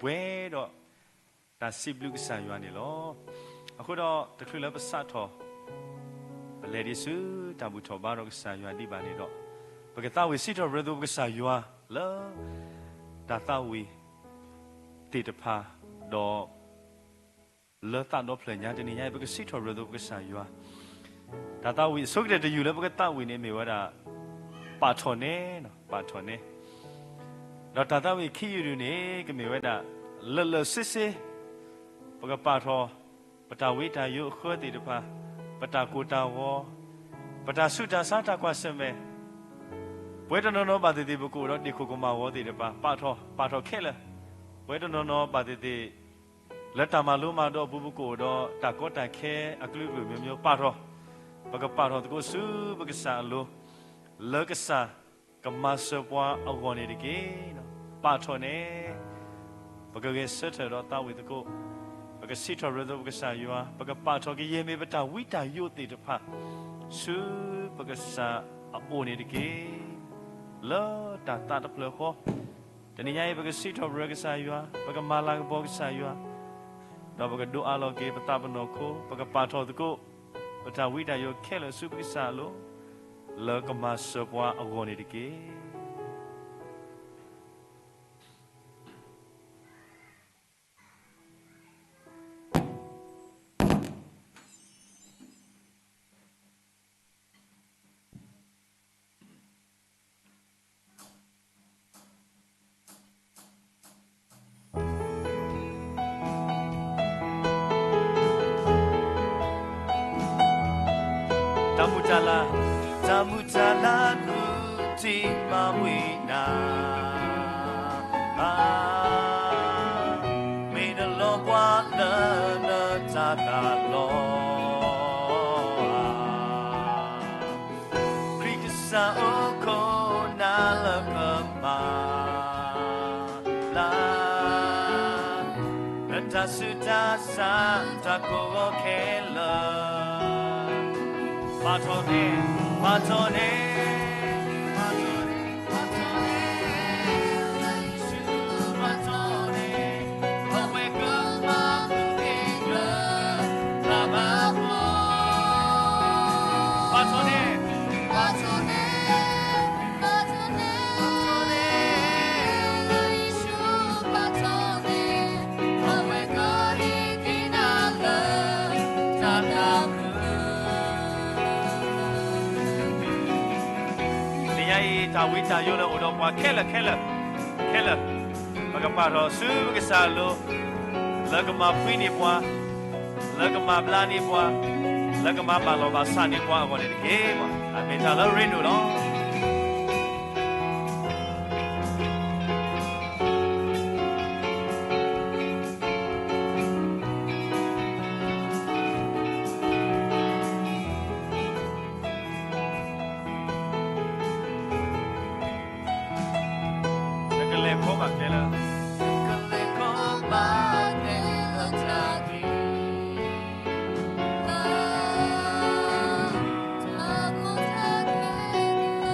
ပှဲၤဒီးတၢ်စံးဘျုးကစၢ်ယွၤန့ၣ်လီၤ. အဃိဒီးတချုးလၢပစးထီၣ် ပလဲၤဒံးဆူတၢ်ဘူၣ်ထီၣ်ဘါထီၣ်ကစၢ်ယွၤဒံးဘၣ်န့ၣ်ဒီး, ပကသးဝံၣ်စံးထီၣ်ပတြၢၤသိပကစၢ်ယွၤလၢ တၢ်သးဝံၣ်သ့ၣ်တဖၣ်, ဒီး လၢသးဒီဖျၢၣ်ညါတနံၤညါအံၤ ပကစံးထီၣ်ပတြၢၤသိပကစၢ်ယွၤ, တၢ်သးဝံၣ်အဆိကတၢၢ်တယုၢ်လၢပကသးဝံၣ်န့ၣ်မ့ၢ်ဝဲဒၣ် ပာ်ထီၣ်နဲ, ပာ်ထီၣ်နဲ, ဒီးတၢ်သးဝံၣ်ခံယုၢ်ဒုန့ၣ် ကမ့ၢ်ဝဲဒၣ် လၢာ်လၢာ်ဆ့ဆ့ ပကပာ်ထီၣ် ပတၢ်ဝံတၢ်ယိးအဃၢသ့ၣ်တဖၣ်, ပတၢ်ကိၢ်တၢ်ဂီၤ, ပတၢ်ဆူးတၢ်ဆါတၢ်ကွၢ်ဆၢၣ်မဲာ်, ပဝဲတနီၤနီၤဘၣ်သ့ၣ်သ့ၣ် ပကအိၣ်ဒီးတ့ၢ်ခိၣ်ကမၣ်ဂီၤသ့ၣ်တဖၣ် ပာ်ထီၣ်, ပာ်ထီၣ်ခဲလၢာ်, ပဝဲတနီၤနီၤဘၣ်သ့ၣ်သ့ၣ် လၢတၢ်မၤလိမၤဒိးအပူၤ ပကအိၣ်ဒီးတၢ်ကီတၢ်ခဲအကလုာ်ကလုာ် မျိုးမျိုး ပာ်ထီၣ်, ပကပာ်ထီၣ်သကိးဆူပကစၢ်အလိၤ, လၢကစၢ်ကမၤစၢၤပှၤအဂီၢ်န့ၣ်တက့ၢ်. ပာ်ထီၣ်နဲ, ပကဂဲၤဆၢထၢၣ်ဒီးသးဝံၣ်သကိး, ပကစံးထီၣ်ပတြၢၤသိပကစၢ်ယွၤ, ပကပာ်ထီၣ်ကယဲၢ်မ့ၢ်ပတၢ်ဝံတၢ်ယိးသ့ၣ်တဖၣ် ဆူပကစၢ်အအိၣ်န့ၣ်တက့ၢ်. လၢတၢ်သးတဖျၢၣ်ဃီ တနံၤညါအံၤ ပကစံးထီၣ်ပတြၢၤကစၢ်ယွၤ, ပကမၤလၤကပီၤကစၢ်ယွၤ, ဒီးပကဒိးအးလီၤက့ၤပသးပနီၢ်ခိ, ပကပာ်ထီၣ်သကိး ပတၢ်ဝံတၢ်ယိးခဲလၢာ်ဆူပကစၢ်အလိၤ, လၢကမၤစၢၤပှၤအဂီၢ်န့ၣ်တက့ၢ်. တၢ်မုၢ်တၢ်လၤ, တၢ်မုၢ်တၢ်လၤနုၢ်ထံမၤဝံၤနၤ, မ့ၢ်နလီၤဘှါလၢနတၢ်သးလီၤ. ခရံာ်ကစၢ်အိၣ်ခိးနၤလၢပမၤလၤ, လၢတၢ်ဆူးတၢ်ဆါတၢ်ကိၢ်ဂီၤခဲလၢာ်, ပာ်ထီၣ်န့ၣ်, ပာ်ထီၣ်န့ၣ်, ပာ်ထီၣ်န့ၣ်, ပာ်ထီၣ်န့ၣ်, အဝဲကမၤမုၢ်နံၤလၢ တၢ်ဘၣ်ဘီ, ပာ်ထီၣ်န့ၣ်, ပာ်ထီၣ်န့ၣ်, ပာ်ထီၣ်န့ၣ်, ပာ်ထီၣ်န့ၣ်, လၢယ့ၣ်ၡူးပာ်ထီၣ်န့ၣ်, အဝဲကဒိးန့ၢ်က့ၤနၤလၢ တၢ်သးခု တနံၤညါအံၤ တၢ်ဝံတၢ်ယိးလၢအိၣ်ဒီးပှၤခဲလၢာ်ခဲလၢာ်, ခဲလၢာ်, ပကပာ်ထီၣ်ဆူပကစၢ်အလိၤ, လၢကမၤဖှံန့ၢ်ပှၤ, လၢကမၤဘျါန့ၢ်ပှၤ, လၢကမၤဘၣ်လီၤဘၣ်ဆးန့ၢ်ပှၤအဂီၢ်န့ၣ်တက့ၢ်. အမ့ၢ်တၢ်လၢရ့ဒိၣ်လီၤ. နကလဲၤခီဘၣ်ကျဲလၢ, နကလဲၤခီဘၣ်ကျဲလၢတၢ်ဂ့ၤ, တၢ်ကိၢ်တၢ်ဂီၤ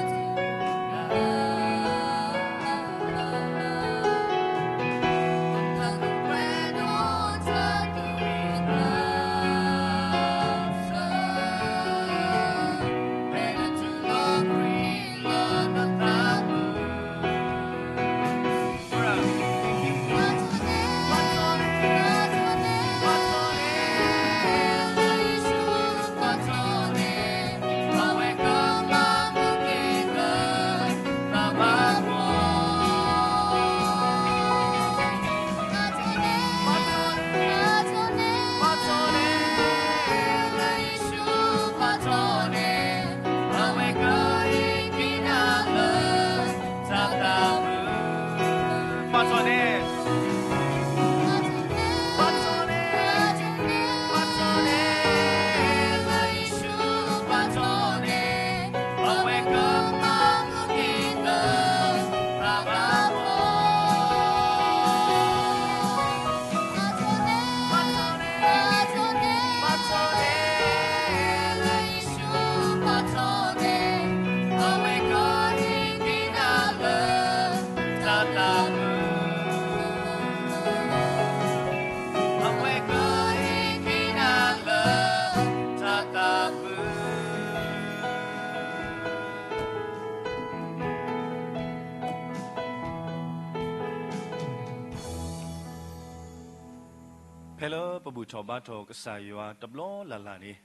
ဖဲလၢပဘူၣ်ထီၣ်ဘါထီၣ်ကစၢ်ယွၤတဘျီလၢ်လၢ်န့ၣ်,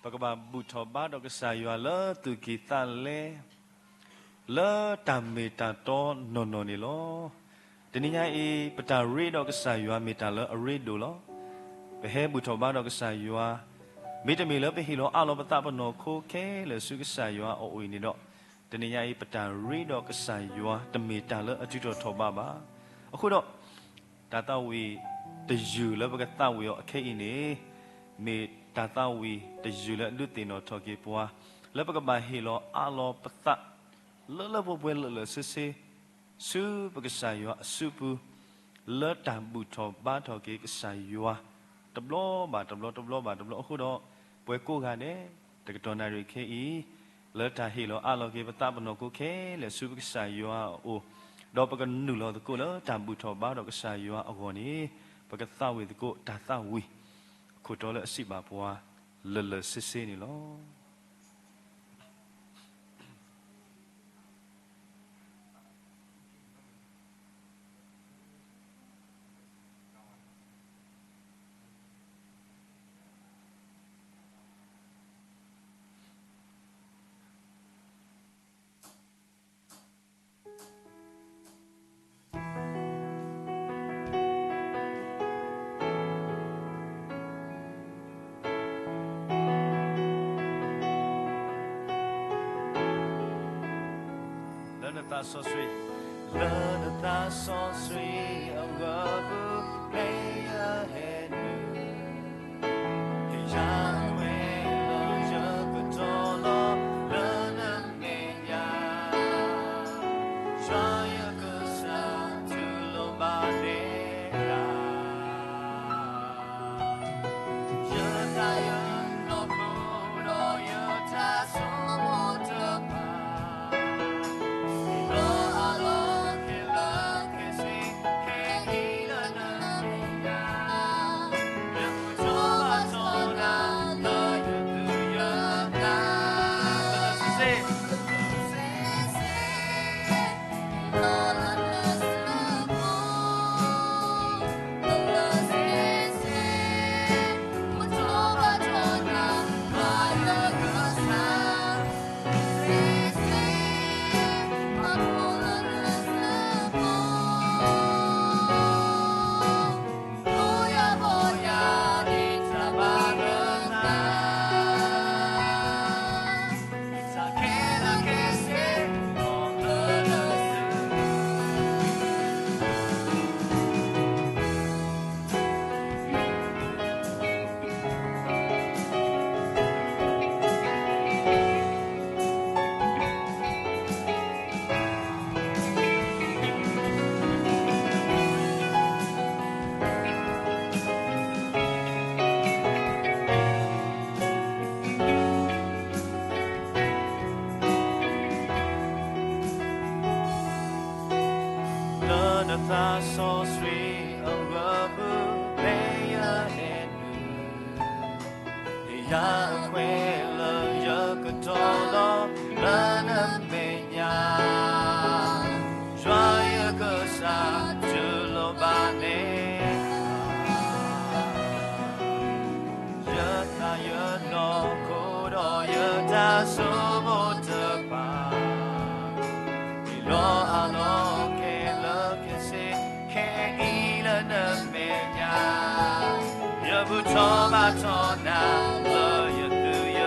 ပကဘၣ်ဘူၣ်ထီၣ်ဘါထီၣ်ကစၢ်ယွၤလၢသူၣ်ကံၢ်သးလဲ, လၢတၢ်မ့ၢ်တၢ်တီနီၢ်နီၢ်န့ၣ်လီၤ. တနံၤညါအံၤ ပတၢ်ရ့ဒီးကစၢ်ယွၤမ့ၢ်တၢ်လၢအရ့ဒိၣ်လီၤ. ပဟဲဘူၣ်ထီၣ်ဘါထီၣ်ကစၢ်ယွၤ, မ့တမ့ၢ်လၢပဟ့ၣ်လီၤအးလီၤပသးပနီၢ်ခိခဲလၢာ်ဆူကစၢ်ယွၤအအိၣ်အံၤန့ၣ်ဒီး, တနံၤညါအံၤ ပတၢ်ရ့ဒီးကစၢ်ယွၤတမ့ၢ်တၢ်လၢအထုးထီၣ်ထီၣ်ဘးဘၣ်. အဃိဒီး တၢ်သးဝံၣ်တယုၢ်လၢပကသးဝံၣ်အီၤအခဲအံၤန့ၣ်, မ့ၢ်တၢ်သးဝံၣ်တယုၢ်လၢအဒုးသ့ၣ်နီၣ်ထီၣ်က့ၤပှၤ, လၢပကဘၣ်ဟ့ၣ်လီၤအးလီၤပသး လၢလၢပှဲၤပှဲၤလၢာ်လၢာ်ဆ့ဆ့, ဆူပကစၢ်ယွၤအစုပူၤ, လၢတၢ်ဘူၣ်ထီၣ်ဘါထီၣ်က့ၤကစၢ်ယွၤ တဘျီဘၣ်တဘျီ တဘျီဘၣ်တဘျီအဃိဒီး, ပှၤကိးဂၤဒဲး တကတီၢ်နၣ်ရံၣ်ခဲအံၤ, လၢတၢ်ဟ့ၣ်လီၤအးလီၤက့ၤပသးပနီၢ်ခိခဲလၢာ်ဆူပကစၢ်ယွၤအအိၣ်, ဒီးပကနုာ်လီၤသကိးလၢတၢ်ဘူၣ်ထီၣ်ဘါထီၣ်ကစၢ်ယွၤအဂီၢ်န့ၣ်, ပကသးဝံၣ်သကိးတၢ်သးဝံၣ် အခိၣ်တီလၢအစံးဘၣ်ပှၤ လၢာ်လၢာ်ဆ့ဆ့န့ၣ်လီၤ. လၢနသးစီဆှံ, လၢနသးစီဆှံအဂီၢ်ပူၤ ဖဲယဟဲနုာ် ကယၤခွဲးလၢယကတီၤလီၤလၢနမဲာ်ညါ, ယွၤယကစၢ်တူၢ်လိာ်ဘၣ်န့ၣ်တၢ်, ယသးယနီၢ်ခိဒီးယတၢ်ဆိကမိၣ်တဖၣ် လၢနသးစီဆှံအဂီၢ်ပူၤ ဖဲယဟဲနုာ် ယၤခွဲးလၢယကတီၤလီၤလၢနမဲာ်ညါ, ယွၤယကစၢ်တူၢ်လိာ်ဘၣ်န့ၣ်တၢ်, ယသးယနီၢ်ခိဒီးယတၢ်ဆိကမိၣ်တဖၣ် မ့ၢ်လီၤအလီၤခဲလၢာ်ခဲဆ့ ခဲအံၤလၢနမဲာ်ညါ, ယဘူၣ်ထီၣ်ဘါထီၣ်နၤလၢယသူၣ်ယ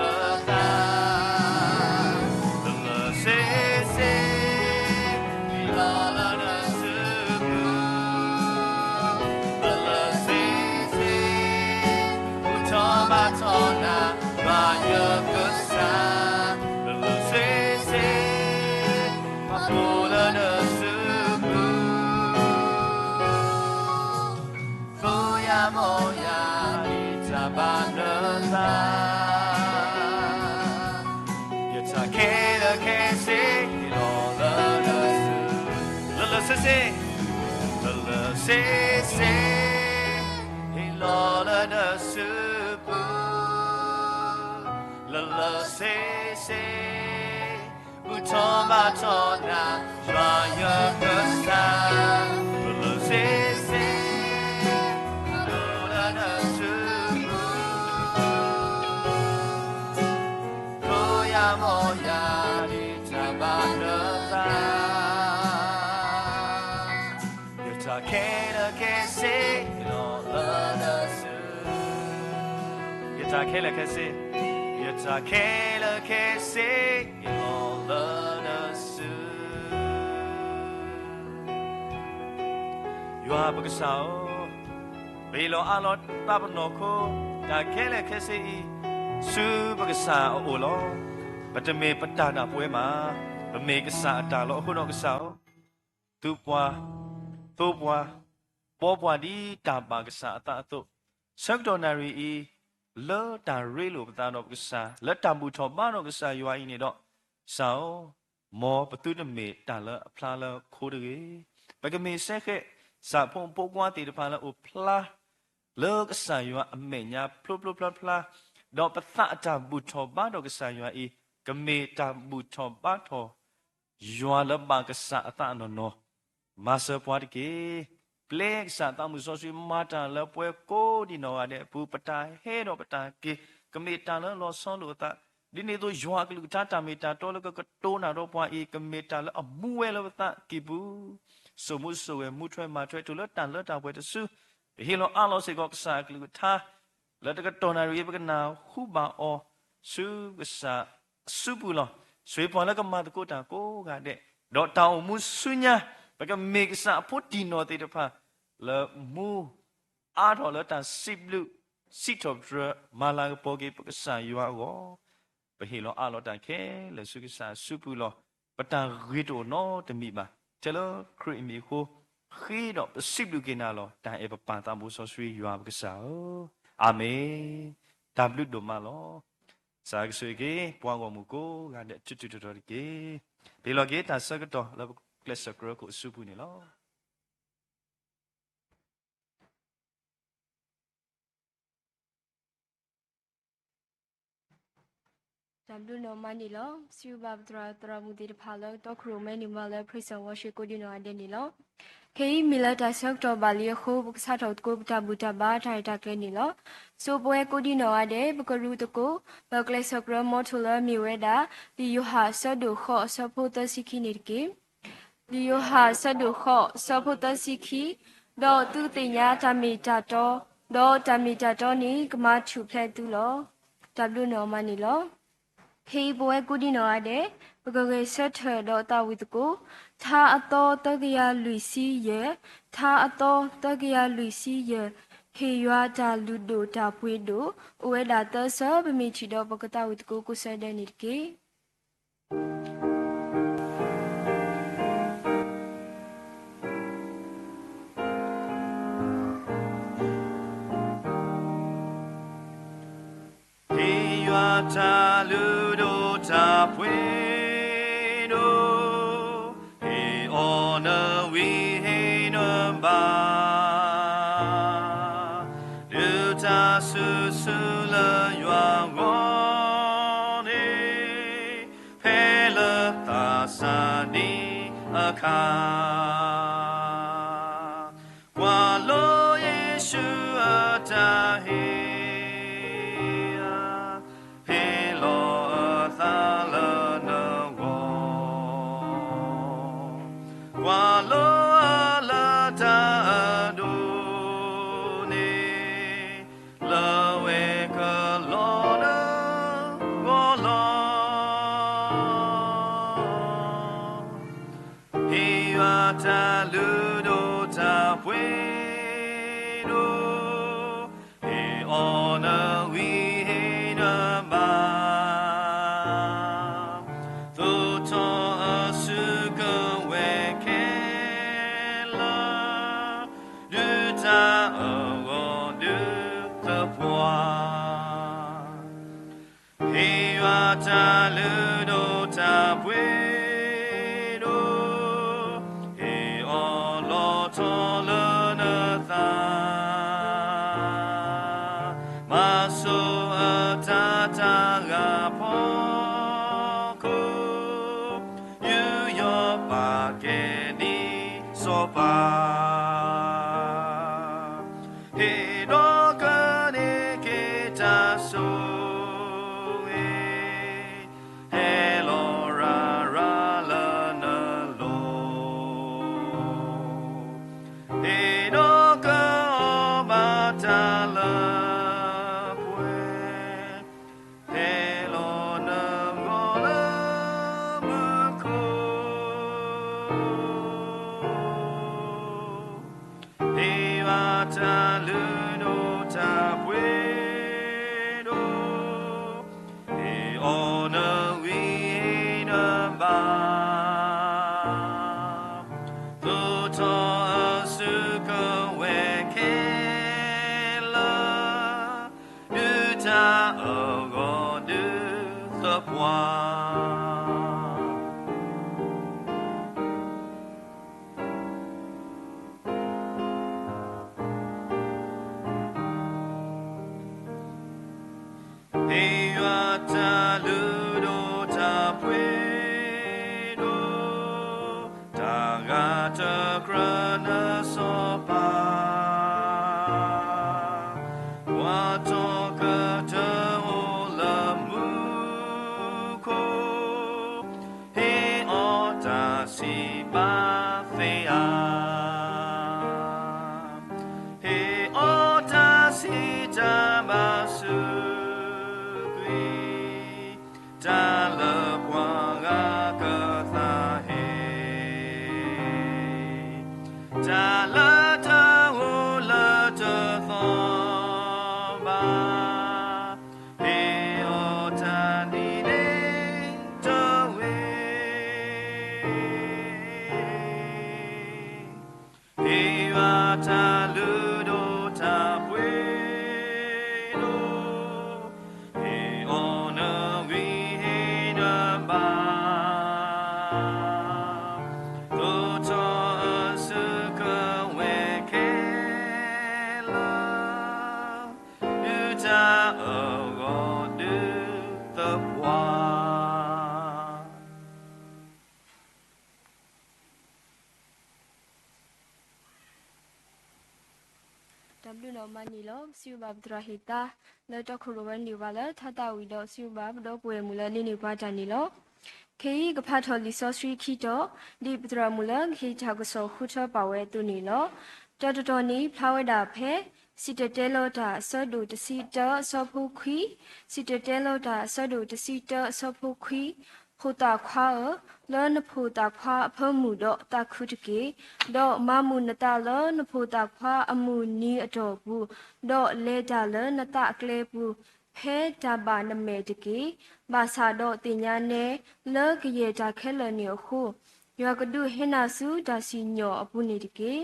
သး, လၢာ်လၢာ်ဆ့ဆ့ မ့ၢ်လီၤလၢနစုပူၤ, လၢာ်လၢာ်ဆ့ဆ့ ဘူၣ်ထီၣ်ဘါထီၣ်နၤ ယွၤယကစၢ်, လၢာ်လၢာ်ဆ့ဆ့ ပာ်ဖှိၣ်လၢနစုပူၤ, ဘိယၤဘီယၤ ဒ်တၢ်ဘၣ်နသး, ယတၢ်ခဲလၢာ်ခဲဆ့ ဟ့ၣ်လီၤလၢနစု, လၢာ်လၢာ်ဆ့ဆ့, လၢာ်လၢာ်ဆ့ဆ့ ဟ့ၣ်လီၤလၢနစုပူၤ, လၢာ်လၢာ်ဆ့ဆ့ ဘူၣ်ထီၣ်ဘါထီၣ်နၤ ယွၤယကစၢ်, လၢာ်လၢာ်ဆ့ဆ့ ဘူၣ် ခဲလၢာ်ခဲဆ့ ယလီၤလၢနစု, ယတၢ်ခဲလၢာ်ခဲဆ့, ယတၢ်ခဲလၢာ်ခဲဆ့ ယလီၤလၢနစု. ယွၤပကစၢ်ဧၢ, ပဟ့ၣ်လီၤအးလီၤသးပနီၢ်ခိ, တၢ်ခဲလၢာ်ခဲဆ့အံၤ ဆူပကစၢ်အအိၣ်လီၤ. ပတမ့ၢ်ပတၢ်ဒၣ်ပဝဲဘၣ်, ပမ့ၢ်ကစၢ်အတၢ်လီၤ. အဃိဒီးကစၢ်ဧၢ, သူပှၤ, သိပှၤ, ဘှီပှၤဒ်တၢ်ဘၣ်ကစၢ်အသးအသိး, ဆၢကတီၢ်နၣ်ရံၣ်အံၤ, လၢတၢ်ရ့လိာ်ပသးဒီးပကစၢ်, လၢတၢ်ဘူၣ်ထီၣ်ဘါထီၣ်ကစၢ်ယွၤအံၤန့ၣ်ဒီး, ကစၢ်ဧၢ, မ်ပသုတမ့ၢ်တၢ်လၢအဖျါလၢခိတဂ့ၤ. ပကမ့ၢ်စ့ၢ်ကီး စၢ်ဖိမုၣ်ဖိခွါသ့ၣ်တဖၣ်လၢအိၣ်ဖျါ လၢကစၢ်ယွၤအမဲာ်ညါဖျိဖျိဖျါဖျါ, ဒီးပသးအတၢ်ဘူၣ်ထီၣ်ဘါထီၣ်ကစၢ်ယွၤအံၤ, ကမ့ၢ်တၢ်ဘူၣ်ထီၣ်ဘါထီၣ် ယွၤလၢဘၣ်ကစၢ်အသးအနီၢ်နီၢ်, မၤစၢၤပှၤတက့ၢ်. ပျဲကစၢ်သးမုၢ်စီဆှံမၤတၢ်လၢပှၤကိးဒံးနီၢ်ဂၤဒဲးအပူၤ, ပတၢ်ဟဲဒီးပတၢ်က့ၤ, ကမ့ၢ်တၢ်လၢလီၤဆီလိာ်အသး, ဒ်န့ၣ်အသိးယွၤအကလုၢ်ကထါတၢ်မ့ၢ်တၢ်တီလၢကကတိၤနၤဒီးပှၤအံၤ, ကမ့ၢ်တၢ်လၢအမူဝဲလၢပသးကံၢ်ပူၤ, စိာ်မူစိာ်ဝဲ မူထွဲမၤထွဲတုၤလၢတၢ်လၢတၢ်ပှဲၤတစု, ပဟ့ၣ်လီၤအးလီၤစ့ၢ်ကီးကစၢ်အကလုၢ်ကထါ လၢတကတီၢ်နၣ်ရံၣ်အံၤ ပကနၢ်ဟူဘၣ်အီၤ ဆူကစၢ်အစုပူၤလီၤ. ဆိၣ်ဂ့ၤပှၤလၢကမၤသကိးတၢ်ကိးဂၤဒဲး, ဒီးတၢ်အိၣ်မူဆူညါ, ပကမ့ၢ်ကစၢ်အဖိတံၢ်နီၢ်သ့ၣ်တဖၣ် လၢမူအါထီၣ်လၢတၢ်စံးဘျုး စံးထီၣ်ပတြၢၤ မၤလၤကပီၤက့ၤပကစၢ်ယွၤအဂီၢ်, ပဟ့ၣ်လီၤအးလီၤတၢ်ခဲလၢာ်ဆူကစၢ်အစုပူၤလီၤ. ပတၢ်ဂ့ၤတအိၣ်နီတမံၤဘၣ်. ထဲလၢခရံာ်အမံၤအဃိ, ဃ့ဒီးပစံးဘျုးက့ၤနၤလီၤ. တၢ်အဲၣ်ပပၢ်သးဘိစီဆှံယွၤပကစၢ်ဧၢ, အၤမ့ၣ်. တၢ်ဘျုးဒိၣ်မးလီၤ. ကစၢ်ကဆိၣ်ဂ့ၤက့ၤ ပှၤဂီၢ်မုၢ်ကိးဂၤဒဲး ထူးထူးတီၤတီၤတက့ၢ်. ပဟ့ၣ်လီၤက့ၤတၢ်ဆၢကတီၢ်လၢပကျဲးစၢးကရၢခိၣ်အစုပူၤန့ၣ်လီၤ. တၢ်ဘျုးနီၢ်မးန့ၣ်လီၤ. စံးဘျုးဘၣ်ပသရၣ်သရၣ်မုၣ်သ့ၣ်တဖၣ်လၢတီခိၣ်ရိၣ်မဲန့ၣ်မးလၢ praise and worship ကိးဒံးနီၢ်ဂၤဒဲးန့ၣ်လီၤ. ခဲအံၤမ့ၢ်လၢတၢ်ဆၢကတီၢ်ဘၣ်လံအဃိ ပကစးထီၣ်သကိးပတၢ်ဘူၣ်တၢ်ဘါတၢ်ရဲၣ်တၢ်ကျဲၤန့ၣ်လီၤ. ဆိပဝဲကိးဒံးနီၢ်ဂၤဒဲး ပကရူၢ်သကိး ပကျဲးစၢးကရၢ motto လၢအမ့ၢ်ဝဲဒၣ် လံာ်ယိၤဟၣ်အဆၢဒိၣ်ဃိးအဆၢဖိသၢဆံခံန့ၣ်တက့ၢ်. လံာ်ယိၤဟၣ်အဆၢဒိၣ်ဃိးအဆၢဖိသၢဆံခံ, ဒီးသုကသ့ၣ်ညါတၢ်မ့ၢ်တၢ်တီ, ဒီးတၢ်မ့ၢ်တၢ်တီန့ၣ် ကမၤထူၣ်ဖျဲးသုလီၤ. တၢ်ဘျုးနီၢ်မးန့ၣ်လီၤ. ခဲအံၤပဝဲကိးဒံးနီၢ်ဂၤဒဲး ပကဂဲၤဆၢထၢၣ်ဒီးသးဝံၣ်သကိး ထါအသီသၢကယၤလွံၢ်ဆံယဲၢ်, ထါအသီသၢကယၤလွံၢ်ဆံယဲၢ်, ဟ့ၣ်ယွၤတၢ်လုၢ်ဒိၣ်တၢ်ပှ့ၤဒိၣ်, အိၣ်ဝဲဒၣ်သၢဆၢ, ပမ့ၢ်ထံၣ်ဒီးပကသးဝံၣ်သကိးကိးဆၢဒဲးန့ၣ်တက့ၢ်. ဟ့ၣ်ယွၤတၢ်လုၢ်ဒိၣ်တၢ်ပှ့ၤဒိၣ်, ဟ့ၣ်အီၤနဝံဟ့ၣ်နဘါ, ဒုးတၢ်စုဆူလၢယွၤဂီၢ်န့ၣ်, ဖဲလၢသးစၢ်ဒံအခါ, ကွၢ်လီၤယ့ၣ်ၡူးအတၢ်ဟ့ၣ်ဧါ, ဟ့ၣ်လီၤအသးလၢနဂီၢ်, ကွၢ်လီၤအလၢတၢ်အဒိၣ်န့ၣ်, လၢဝဲကလီၤနဂီၢ်လီၤ. ဟ့ၣ်ယွၤတၢ်လုၢ်ဒိၣ်တၢ်ပှ့ၤဒိၣ်, ဟ့ၣ်အီၤနဝံဟ့ၣ်နဘါ, သိးထီၣ်အစုကဝဲၤခဲလၢာ်, ဒုးတၢ်အဂီၢ်ဒုးသပှၢ် ဟ့ၣ်ယွၤတၢ်လုၢ်ဒိၣ်တၢ်ပှ့ၤဒိၣ်, ဟ့ၣ်အီၤလီၤထီၣ်လၢနသး, မၤစိၤအတၢ်တၢ်ဂၤဖီခိၣ်, ယူးယီၣ်ပာ်ကဲဒ်စီၤပၤ ဟ့ၣ်ဒီးကန့ၢ်က့ၤတၢ်ဆိၣ်ဂ့ၤ, ဟဲလီၤရၤရၤလၢနလိၤ, ဟ့ၣ်ဒီး တၢ်လုၢ်ဒိၣ်တၢ်ပှ့ၤဒိၣ်, ဟ့ၣ်အီၤနဂံၢ်ဟ့ၣ်နဘါ, သိၣ်ထီၣ်အစုကဝဲၤခဲလၢာ်, ဒုၣ်တၢ်အဂီၢ်ဒုးသပှၢ်. ဟ့ၣ်ယွၤတၢ်လုၢ်ဒိၣ်တၢ်ပှ့ၤဒိၣ်, တၢ်ဂၤတကြၢးနစီၤပၤ, ကွၢ်ထီၣ်ကတၢၢ်အိၣ်လၢမူခိၣ်, ဟ့ၣ်အီၤတၢ်စံးဘၣ်သ့ၣ်ဧါ, ဟ့ၣ်အီၤတၢ်စံးတၢ်ဘၣ်စူးကွံာ်, တၢ်လၢပှၤဂၤကသးဟ့, တၢ်လၢတအိၣ်လၢတသီဘၣ်, ဟ့ၣ်အီၤတၢ်နံၤန့ၣ်တဝ့ၤ. ဟ့ၣ်ယွၤတၢ်လုၢ်ဒိၣ်တၢ်ပှ့ၤဒိၣ်, ဟ့ၣ်အီၤနဂံၢ်ဟ့ၣ်နဘါ, သိၣ်ထီၣ်အစုကဝဲၤခဲလၢာ်ဒုၣ်တၢ်အဂီၢ်ဒုးသပှၢ်. တၢ်ဘျုးဒိၣ်မးန့ၣ်လီၤ. ပစံးဘျုးဘၣ်ပသရၣ်ဟ့ၣ်သါ လၢတီခိၣ်ရိၣ်ဝဲန့ၢ်ပှၤလၢထါသးဝံၤဒီး ပစံးဘျုးဘၣ်ပဒီပုၢ်ဝဲၢ်မုၣ်လၢဒုးန့ၢ်ပှၤတၢ်န့ၣ်လီၤ. ခဲအံၤကဖးထီၣ်လံာ်စီဆှံခံတီၤ, ဒ်ပသရၣ်မုၣ်လၢကဟ့ၣ်တၢ်ကစီၣ်ဃုထၢပာ်ဝဲအသိးန့ၣ်လီၤ. တၢတတီၤန့ၣ် ဖျါဝဲဒၣ်ဖဲ စံၣ်တဲၤတဲလီၤတၢ်အဆၢဒိၣ်တဆံတၢအဆၢဖိခွံ, စံၣ်တဲၤတဲလီၤတၢ်အဆၢဒိၣ်တဆံတၢအဆၢဖိခွံ, ဖိသၣ်ခွါဧၢ, လၢနဖိသၣ်ခွါအဖၢမုၢ်ဒီးသးခုတက့ၢ်. ဒီးမၤမုာ်နသးလၢနဖိသၣ်ခွါအမုၢ်နံၤအတီၢ်ပူၤ, ဒီးလဲၤတၢ်လၢနသးအကျဲပူၤ, ဖဲတၢ်ဘၣ်နမဲာ်တက့ၢ်. ဘၣ်ဆၣ်ဒီးသ့ၣ်ညါနဲ, လၢကယဲၢ်တၢ်ခဲလၢာ်န့ၣ်အဃိ, ယွၤကဒုးဟဲနၤဆူတၢ်စံၣ်ညီၣ်အပူၤန့ၣ်တက့ၢ်.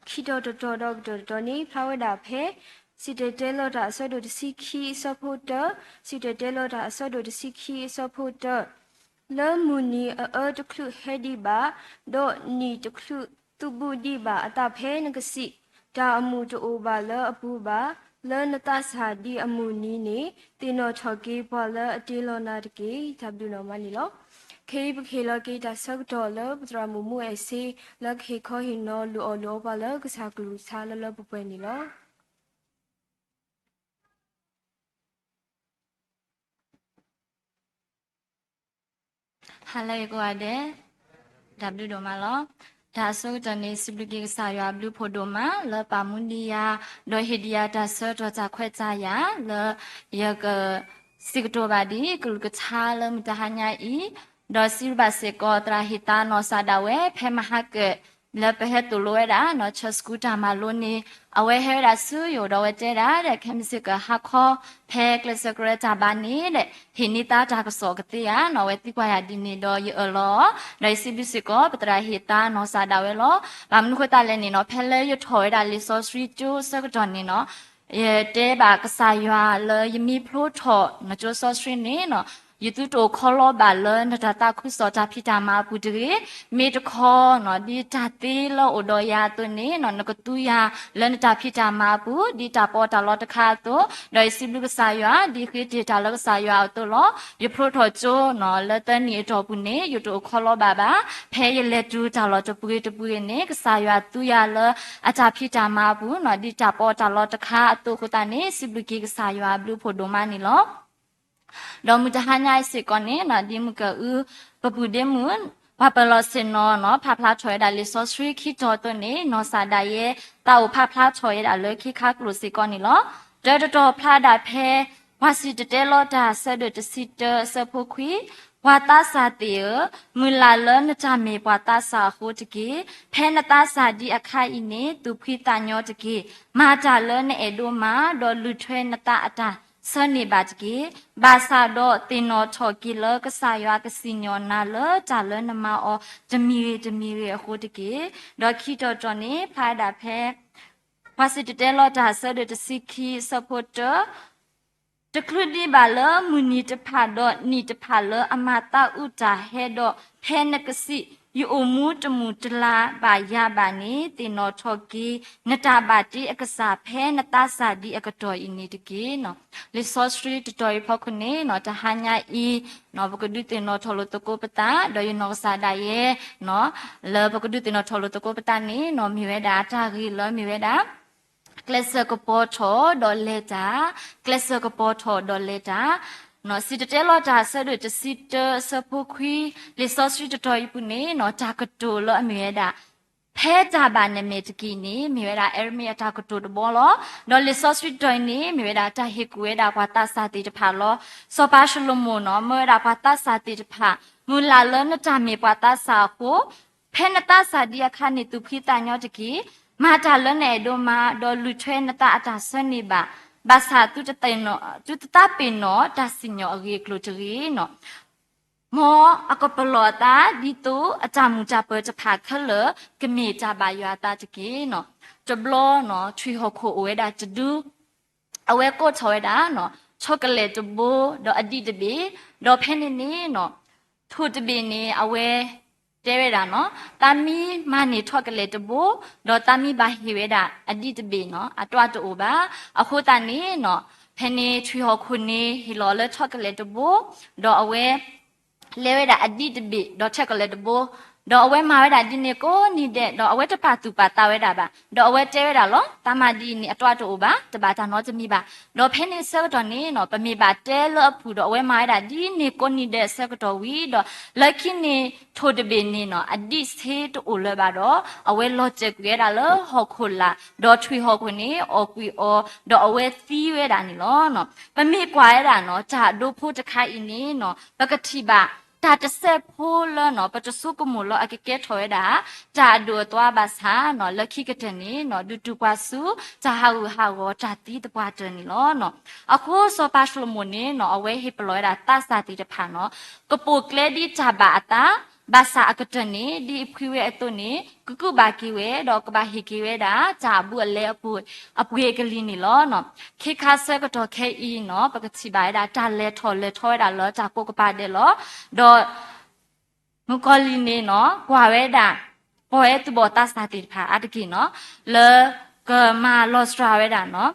ခံတီၤတတီၤဒီးကတၢၢ်တတီၤန့ၣ် ဖျါဝဲဒၣ်ဖဲ စံၣ်တဲၤတဲလီၤတၢ်အဆၢဒိၣ်တဆံခံအဆၢဖိတၢ, စံၣ်တဲၤတဲလီၤတၢ်အဆၢဒိၣ်တဆံခံအဆၢဖိတၢ, လၢမုၢ်နံၤအအၢတချုးဟဲဒံးဘၣ်, ဒီးနံၣ်တချုးသူးဘူးဒံးဘၣ်အသးဖဲနကစံး, တၢ်အမုာ်တအိၣ်ဘၣ်လၢအပူၤဘၣ်, လၢနသးစၢ်ဒံးအမုၢ်နံၤန့ၣ် သ့ၣ်နီၣ်ထီၣ်က့ၤပှၤလၢအတ့လီၤနၤတက့ၢ်. တၢ်ဘျုးဒိၣ်မးန့ၣ်လီၤ. ခဲအံၤပကဟ့ၣ်လီၤက့ၤတၢ်ဆၢကတီၢ်လၢပသရၣ်မုၣ်မူအဲၣ်စ့ လၢကဟ့ၣ်ခီဟ့ၣ်နီၤလိၣ်အီၣ်လိၣ်အီပှၤလၢကစၢ်ကလုၢ်ကထါလၢလၢပှဲၤပှဲၤန့ၣ်လီၤ. ဟါလၢအဂ့ၤကိးဂၤဒဲး, တၢ်ဘျုးဒိၣ်မးလီၤ. တၢ်အဆိကတၢၢ်န့ၣ် စံးဘျုးက့ၤကစၢ်ယွၤအဘျုးဖှိၣ်ဒိၣ်မး လၢပာ်မူဒံးယၤ, ဒီးဟ့ၣ်ဒံးယၤတၢ်ဆၢကတီၢ်တၢ်ခွဲးတၢ်ယာ် လၢယကစံးကတိၤဘၣ်ဒံးကလုၢ်ကထါလၢမုၢ်တဟါညါအံၤ, ဒီးစံးဘျုးဘၣ်စ့ၢ်ကီးသရၣ်ဟ့ၣ်သါနီၢ်စၢ်ဒၣ်ဝဲ ဖဲမဟါကၢၣ် လၢပဟဲသိၣ်လိဝဲဒၣ် နီၢ်ဆၢစကူတၢ်မၤလိန့ၣ် အဝဲဟဲဝဲဒၣ်ဆူယအိၣ်ဒီးအဝဲတဲဒၣ်ဒီး ခဲမုၢ်ဆ့ၣ်ကီးဟါခီ ဖဲကျဲးစၢးကရၢတၢ်ဘါန့ၣ်ဒီး ဟ့ၣ်န့ၢ်သါတၢ်ကစီၣ်ကသ့ဧါနီၤ, အဝဲသံကွၢ်ယၤဒ်န့ၣ်ဒီးယအၢၣ်လီၤ, ဒီးယစံးဘျုးစ့ၢ်ကီး ပသရၣ်ဟ့ၣ်သါနီၢ်စၢ်ဒၣ်ဝဲလီၤ. ဘၣ်မနုၤဃိသတးလဲၣ်န့ၣ်နီၤ, ဖဲလၢယထီၣ်ဝဲဒၣ်လံာ်စီဆှံကၠိအဆၢကတီၢ်န့ၣ်နီၤ ယတဲဘၣ်ကစၢ်ယွၤလၢယမ့ၢ်ဖျိထီၣ်နီၢ်ကၠိစီဆှံန့ၣ်နီၤ, ယသုတအိၣ်ခီလီဘၣ်လၢနတၢ်သးခုကစီၣ်တၢ်ဖံးတၢ်မၤအပူၤတဂ့ၤ, မ့ၢ်တခီနီၤ ဒ်တၢ်သ့လၢအိၣ်ဒီးယၤအသိးန့ၣ်နီၤ နကသူယၤလၢနတၢ်ဖံးတၢ်မၤအပူၤ ဒ်တၢ်ပီးတၢ်လီတခါအသိး, ဒီးယစံးဘျုးကစၢ်ယွၤ ဒ်ဃ့တ့ၢ်တၢ်လၢကစၢ်ယွၤအသိးလီၤ. ယဖျိထီၣ်ကၠိနီၤ လၢသၢနံၣ်အတီၢ်ပူၤန့ၣ် ယတအိၣ်ခီလီဘၣ်ဘၣ်, ဖဲယလဲၤတုၤတၢ်လီၢ်တပူၤဂ့ၤတပူၤဂ့ၤန့ၣ် ကစၢ်ယွၤသူယၤလၢအတၢ်ဖံးတၢ်မၤအပူၤနီၤ ဒ်တၢ်ပီးတၢ်လီတခါအသိးအဃိသတးန့ၣ် စံးဘျုးက့ၤကစၢ်ယွၤအဘျုးဖှိၣ်ဒိၣ်မးန့ၣ်လီၤ. ဒီးမုၢ်တဟါညါအံၤစ့ၢ်ကီးန့ၣ်နီၤ ဒ်မုၢ်ကၢအု ပပုၢ်ဒ့မုၣ် ပှၤပၢၤလီၢ်ဆ့ၣ်နီၤနီၤ ဖးဖျါထီၣ်ဝဲဒၣ်လံာ်စီဆှံခံတီၤအသိးန့ၣ် နီၢ်စၢ်ဒၣ်ယဲ သးအိၣ်ဖးဖျါထီၣ်ဝဲဒၣ်လၢခံခါကျိၣ်စ့ၢ်ကီးန့ၣ်လီၤ. တၢတတီၤဖျါဒၣ်ဖဲ ပှၤစံၣ်တဲၤတဲလီၤတၢ်အဆၢဒိၣ်တဆံတၢအဆၢဖိခွံ, ပှၤသးစၢ်သ့ၣ်ဧၢ, မုၢ်လၢ်လၢနတၢ်မ့ၢ်ပှၤသးစၢ်အဃိတက့ၢ်. ဖဲနသးစၢ်ဒံးအခါအံၤန့ၣ် သူၣ်ဖှံသးညီတက့ၢ်. မၤတၢ်လၢနအဲၣ်ဒိးမၤ, ဒီးလူၤထွဲနသးအတၢ်ဆၢန့ၢ်ဘၣ်တက့ၢ်. ဘၣ်ဆၣ်ဒီးသ့ၣ်နီၣ်ထီၣ်က့ၤလၢကစၢ်ယွၤကစံၣ်ညီၣ်နၤလၢတၢ်လၢနမၤအီၤတမံၤဂ့ၤတမံၤဂ့ၤအဃိတက့ၢ်. ဒီးခံတီၤတီၤန့ၣ် ဖျါဝဲဒၣ်ဖဲ ပှၤစံၣ်တဲၤတဲလီၤတၢ် အဆၢဒိၣ်တဆံခံ အဆၢဖိတၢ တချုးဒံးဘၣ်လၢမုၢ်နံၤတဖၣ်ဒီးနံၣ်တဖၣ်လၢအမၤသးအုးတၢ်ဟဲဒီး ဖဲနကစံး ယအိၣ်မူတမုာ်တလၤဘၣ်ယၤဘၣ်န့ၣ် သ့ၣ်နီၣ်ထီၣ်က့ၤ နတၢ်ဘၣ်တ့အကစၢ် ဖဲနသးစၢ်ဒံးအကတီၢ်အံၤန့ၣ်တက့ၢ်. လံာ်စီဆှံတတီၤအံၤဖီခိၣ်န့ၣ် တဟါညါအံၤ ပကဒုးသ့ၣ်နီၣ်ထီၣ်လိာ်သကိးပသး ဒီးယနီၢ်ကစၢ်ဒၣ်ယဲ လၢပကဒုးသ့ၣ်နီၣ်ထီၣ်လိာ်သကိးပသးန့ၣ် မ့ၢ်ဝဲဒၣ်တၢ်ဂ့ၢ်လၢမ့ၢ်ဝဲဒၣ် ကျဲးစၢးကပီၤထီၣ်ဒီးလဲၤတၢ်, ကျဲးစၢးကပီၤထီၣ်ဒီးလဲၤတၢ်. စံၣ်တဲၤတဲလီၤတၢ် အဆၢဒိၣ်တဆံတၢ အဆၢဖိခွံ လံာ်စီဆှံတတီၤအံၤပူၤန့ၣ် တၢ်ကတိၤလၢအမ့ၢ်ဝဲဒၣ် ဖဲတၢ်ဘၣ်နမဲာ်တက့ၢ်န့ၣ် မ့ၢ်ဝဲဒၣ် အဲရမံယၤ တၢ်ကတိၤတဘီလီၤ. ဒီးလံာ်စီဆှံတတီၤအံၤန့ၣ် မ့ၢ်ဝဲဒၣ်တၢ်ဟ့ၣ်ကူၣ်ဝဲဒၣ်ပှၤသးစၢ်သ့ၣ်တဖၣ်လီၤ. စီၤပၤၡလိၤမိၣ်န့ၣ် မၢဝဲဒၣ်ပှၤသးစၢ်သ့ၣ်တဖၣ် မုၢ်လၢ်လၢနတၢ်မ့ၢ်ပှၤသးစၢ်အဃိ ဖဲနသးစၢ်ဒံးအခါန့ၣ် သူၣ်ဖှံသးညီတက့ၢ်. မၤတၢ်လၢနအဲၣ်ဒိးမၤ, ဒီးလူၤထွဲနသးအတၢ်ဆၢန့ၢ်ဘၣ်. ဘၣ်ဆၣ် သုတသးပ့ၤနီၣ်တၢ်စံၣ်ညီၣ်အဂ့ၢ်အကျိၤတဂ့ၤန့ၣ်. မ်အကပလီၢ်အသး ဒ်သိးအတၢ်မုာ်တၢ်ပၢၤတဖၣ်ခဲလၢာ် ကမ့ၢ်တၢ်ဘၣ်ယွၤအသးတက့ၢ်. တဘျီန့ၣ် ထွံၣ်ဟီၣ်ခိၣ်အိၣ်ဝဲဒၣ်တဒု အဝဲကိးထီၣ်ဝဲဒၣ် chocolate တဘိ ဒီးအဒံးတဘ့ၣ်, ဒီးဖဲန့ၣ်န့ၣ် ထိၣ်တဘ့ၣ်န့ၣ် အဝဲတဲဝဲဒၣ်န့ၣ် သးမံမၤန့ၢ် chocolate တဘိ, ဒီးသးမံဘၣ်ဟ့ၣ်ဝဲဒၣ်အဒံးတဘ့ၣ်န့ၣ် အတြၢ်တအိၣ်ဘၣ်. အဃိသတးန့ၣ် ဖဲန့ၣ်ထွံၣ်ဟီၣ်ခိၣ်န့ၣ် ဟ့ၣ်လီၤလၢ chocolate တဘိ, ဒီးအဝဲ လဲၤဝဲဒၣ်အဒံးတဘ့ၣ် ဒီး chocolate တဘိ, ဒီးအဝဲမၤဝဲဒၣ်ဒ်န့ၣ်ကိးနံၤဒဲး, ဒီးအဝဲတပာ်သူၣ်ပာ်သးဝဲဒၣ်ဘၣ်, ဒီးအဝဲတဲဝဲဒၣ်လီၤ, သးမၤဒ်အံၤန့ၣ် အတြၢ်တအိၣ်ဘၣ်, တဘၣ်တၢ်နီတမံၤဘၣ်. ဒီးဖဲန့ၣ်အဆၢကတီၢ်န့ၣ် ပမ့ၢ်ဘၣ်တဲလၢအပူၤဒီး အဝဲမၤဝဲဒၣ်ဒ်န့ၣ်ကိးနံၤဒဲးအဆၢကတီၢ်ဝံၤဒီး လၢခံန့ၣ် ထိၣ်တဘ့ၣ်န့ၣ် အဒံးဆ့တအိၣ်လၢၤဘၣ်ဒီး အဝဲလီၤစဲၤကွံာ်ဝဲဒၣ်လၢဟီၣ်ခိၣ်လာ်, ဒီးထွံၣ်ဟီၣ်ခိၣ်န့ၣ် အီၣ်ကွံာ်အီၤ, ဒီးအဝဲသံဝဲဒၣ်န့ၣ်လီၤ. ပမ့ၢ်ကွၢ်ဝဲဒၣ်န့ၣ် တၢ်ဒိဖိတခါအံၤန့ၣ် ပကထံၣ်ဘၣ် တၢ်တစဲးဖိလၢ ပတဆိကမိၣ်လၢအကကဲထီၣ်ဝဲဒၣ် တၢ်အဒိၣ်အသွါဘၣ်ဆၣ် လၢခံကတၢၢ်န့ၣ် ဒုးတုၤပှၤဆူ တၢ်ဟးဂူာ်ဟးဂီၤ တၢ်သံသပှၢ်တၢၢ်န့ၣ်လီၤ. အဃိစီၤပၤၡလိၤမိၣ်န့ၣ် အဝဲဟ့ၣ်ပလီၢ်ဝဲဒၣ်သးစၢ်သ့ၣ်တဖၣ်န့ၣ် ကပိာ်ကျဲဒ်တၢ်ဘၣ်အသး, ဘၣ်ဆၣ်အကတၢၢ်န့ၣ် ဒ်အဖှံဝဲအသိးန့ၣ် ကကူးဘၣ်က့ၤဝဲ ဒီးကဘၣ်ဟ့ၣ်က့ၤဝဲဒၣ် တၢ်အဘူးအလဲအပှ့ၤကလံၤန့ၣ်လီၤ. ခ့ခါဆၢကတီၢ်ခဲအံၤန့ၣ် ပကထံၣ်ဘၣ်ဝဲဒၣ် တၢ်လဲၤထီၣ်လဲၤထီဝဲဒၣ်လၢတၢ်ကိးကပၤဒဲးလီၤ. ဒီး မုၣ်ကီၤလံၢ်န့ၣ် ကွၢ်ဝဲဒၣ် ပဝဲသူၣ်ဘီၣ်သးစၢ်သ့ၣ်တဖၣ်အါတက့ၢ်န့ၣ် လၢကမၤလီၤစှၤဝဲဒၣ်န့ၣ်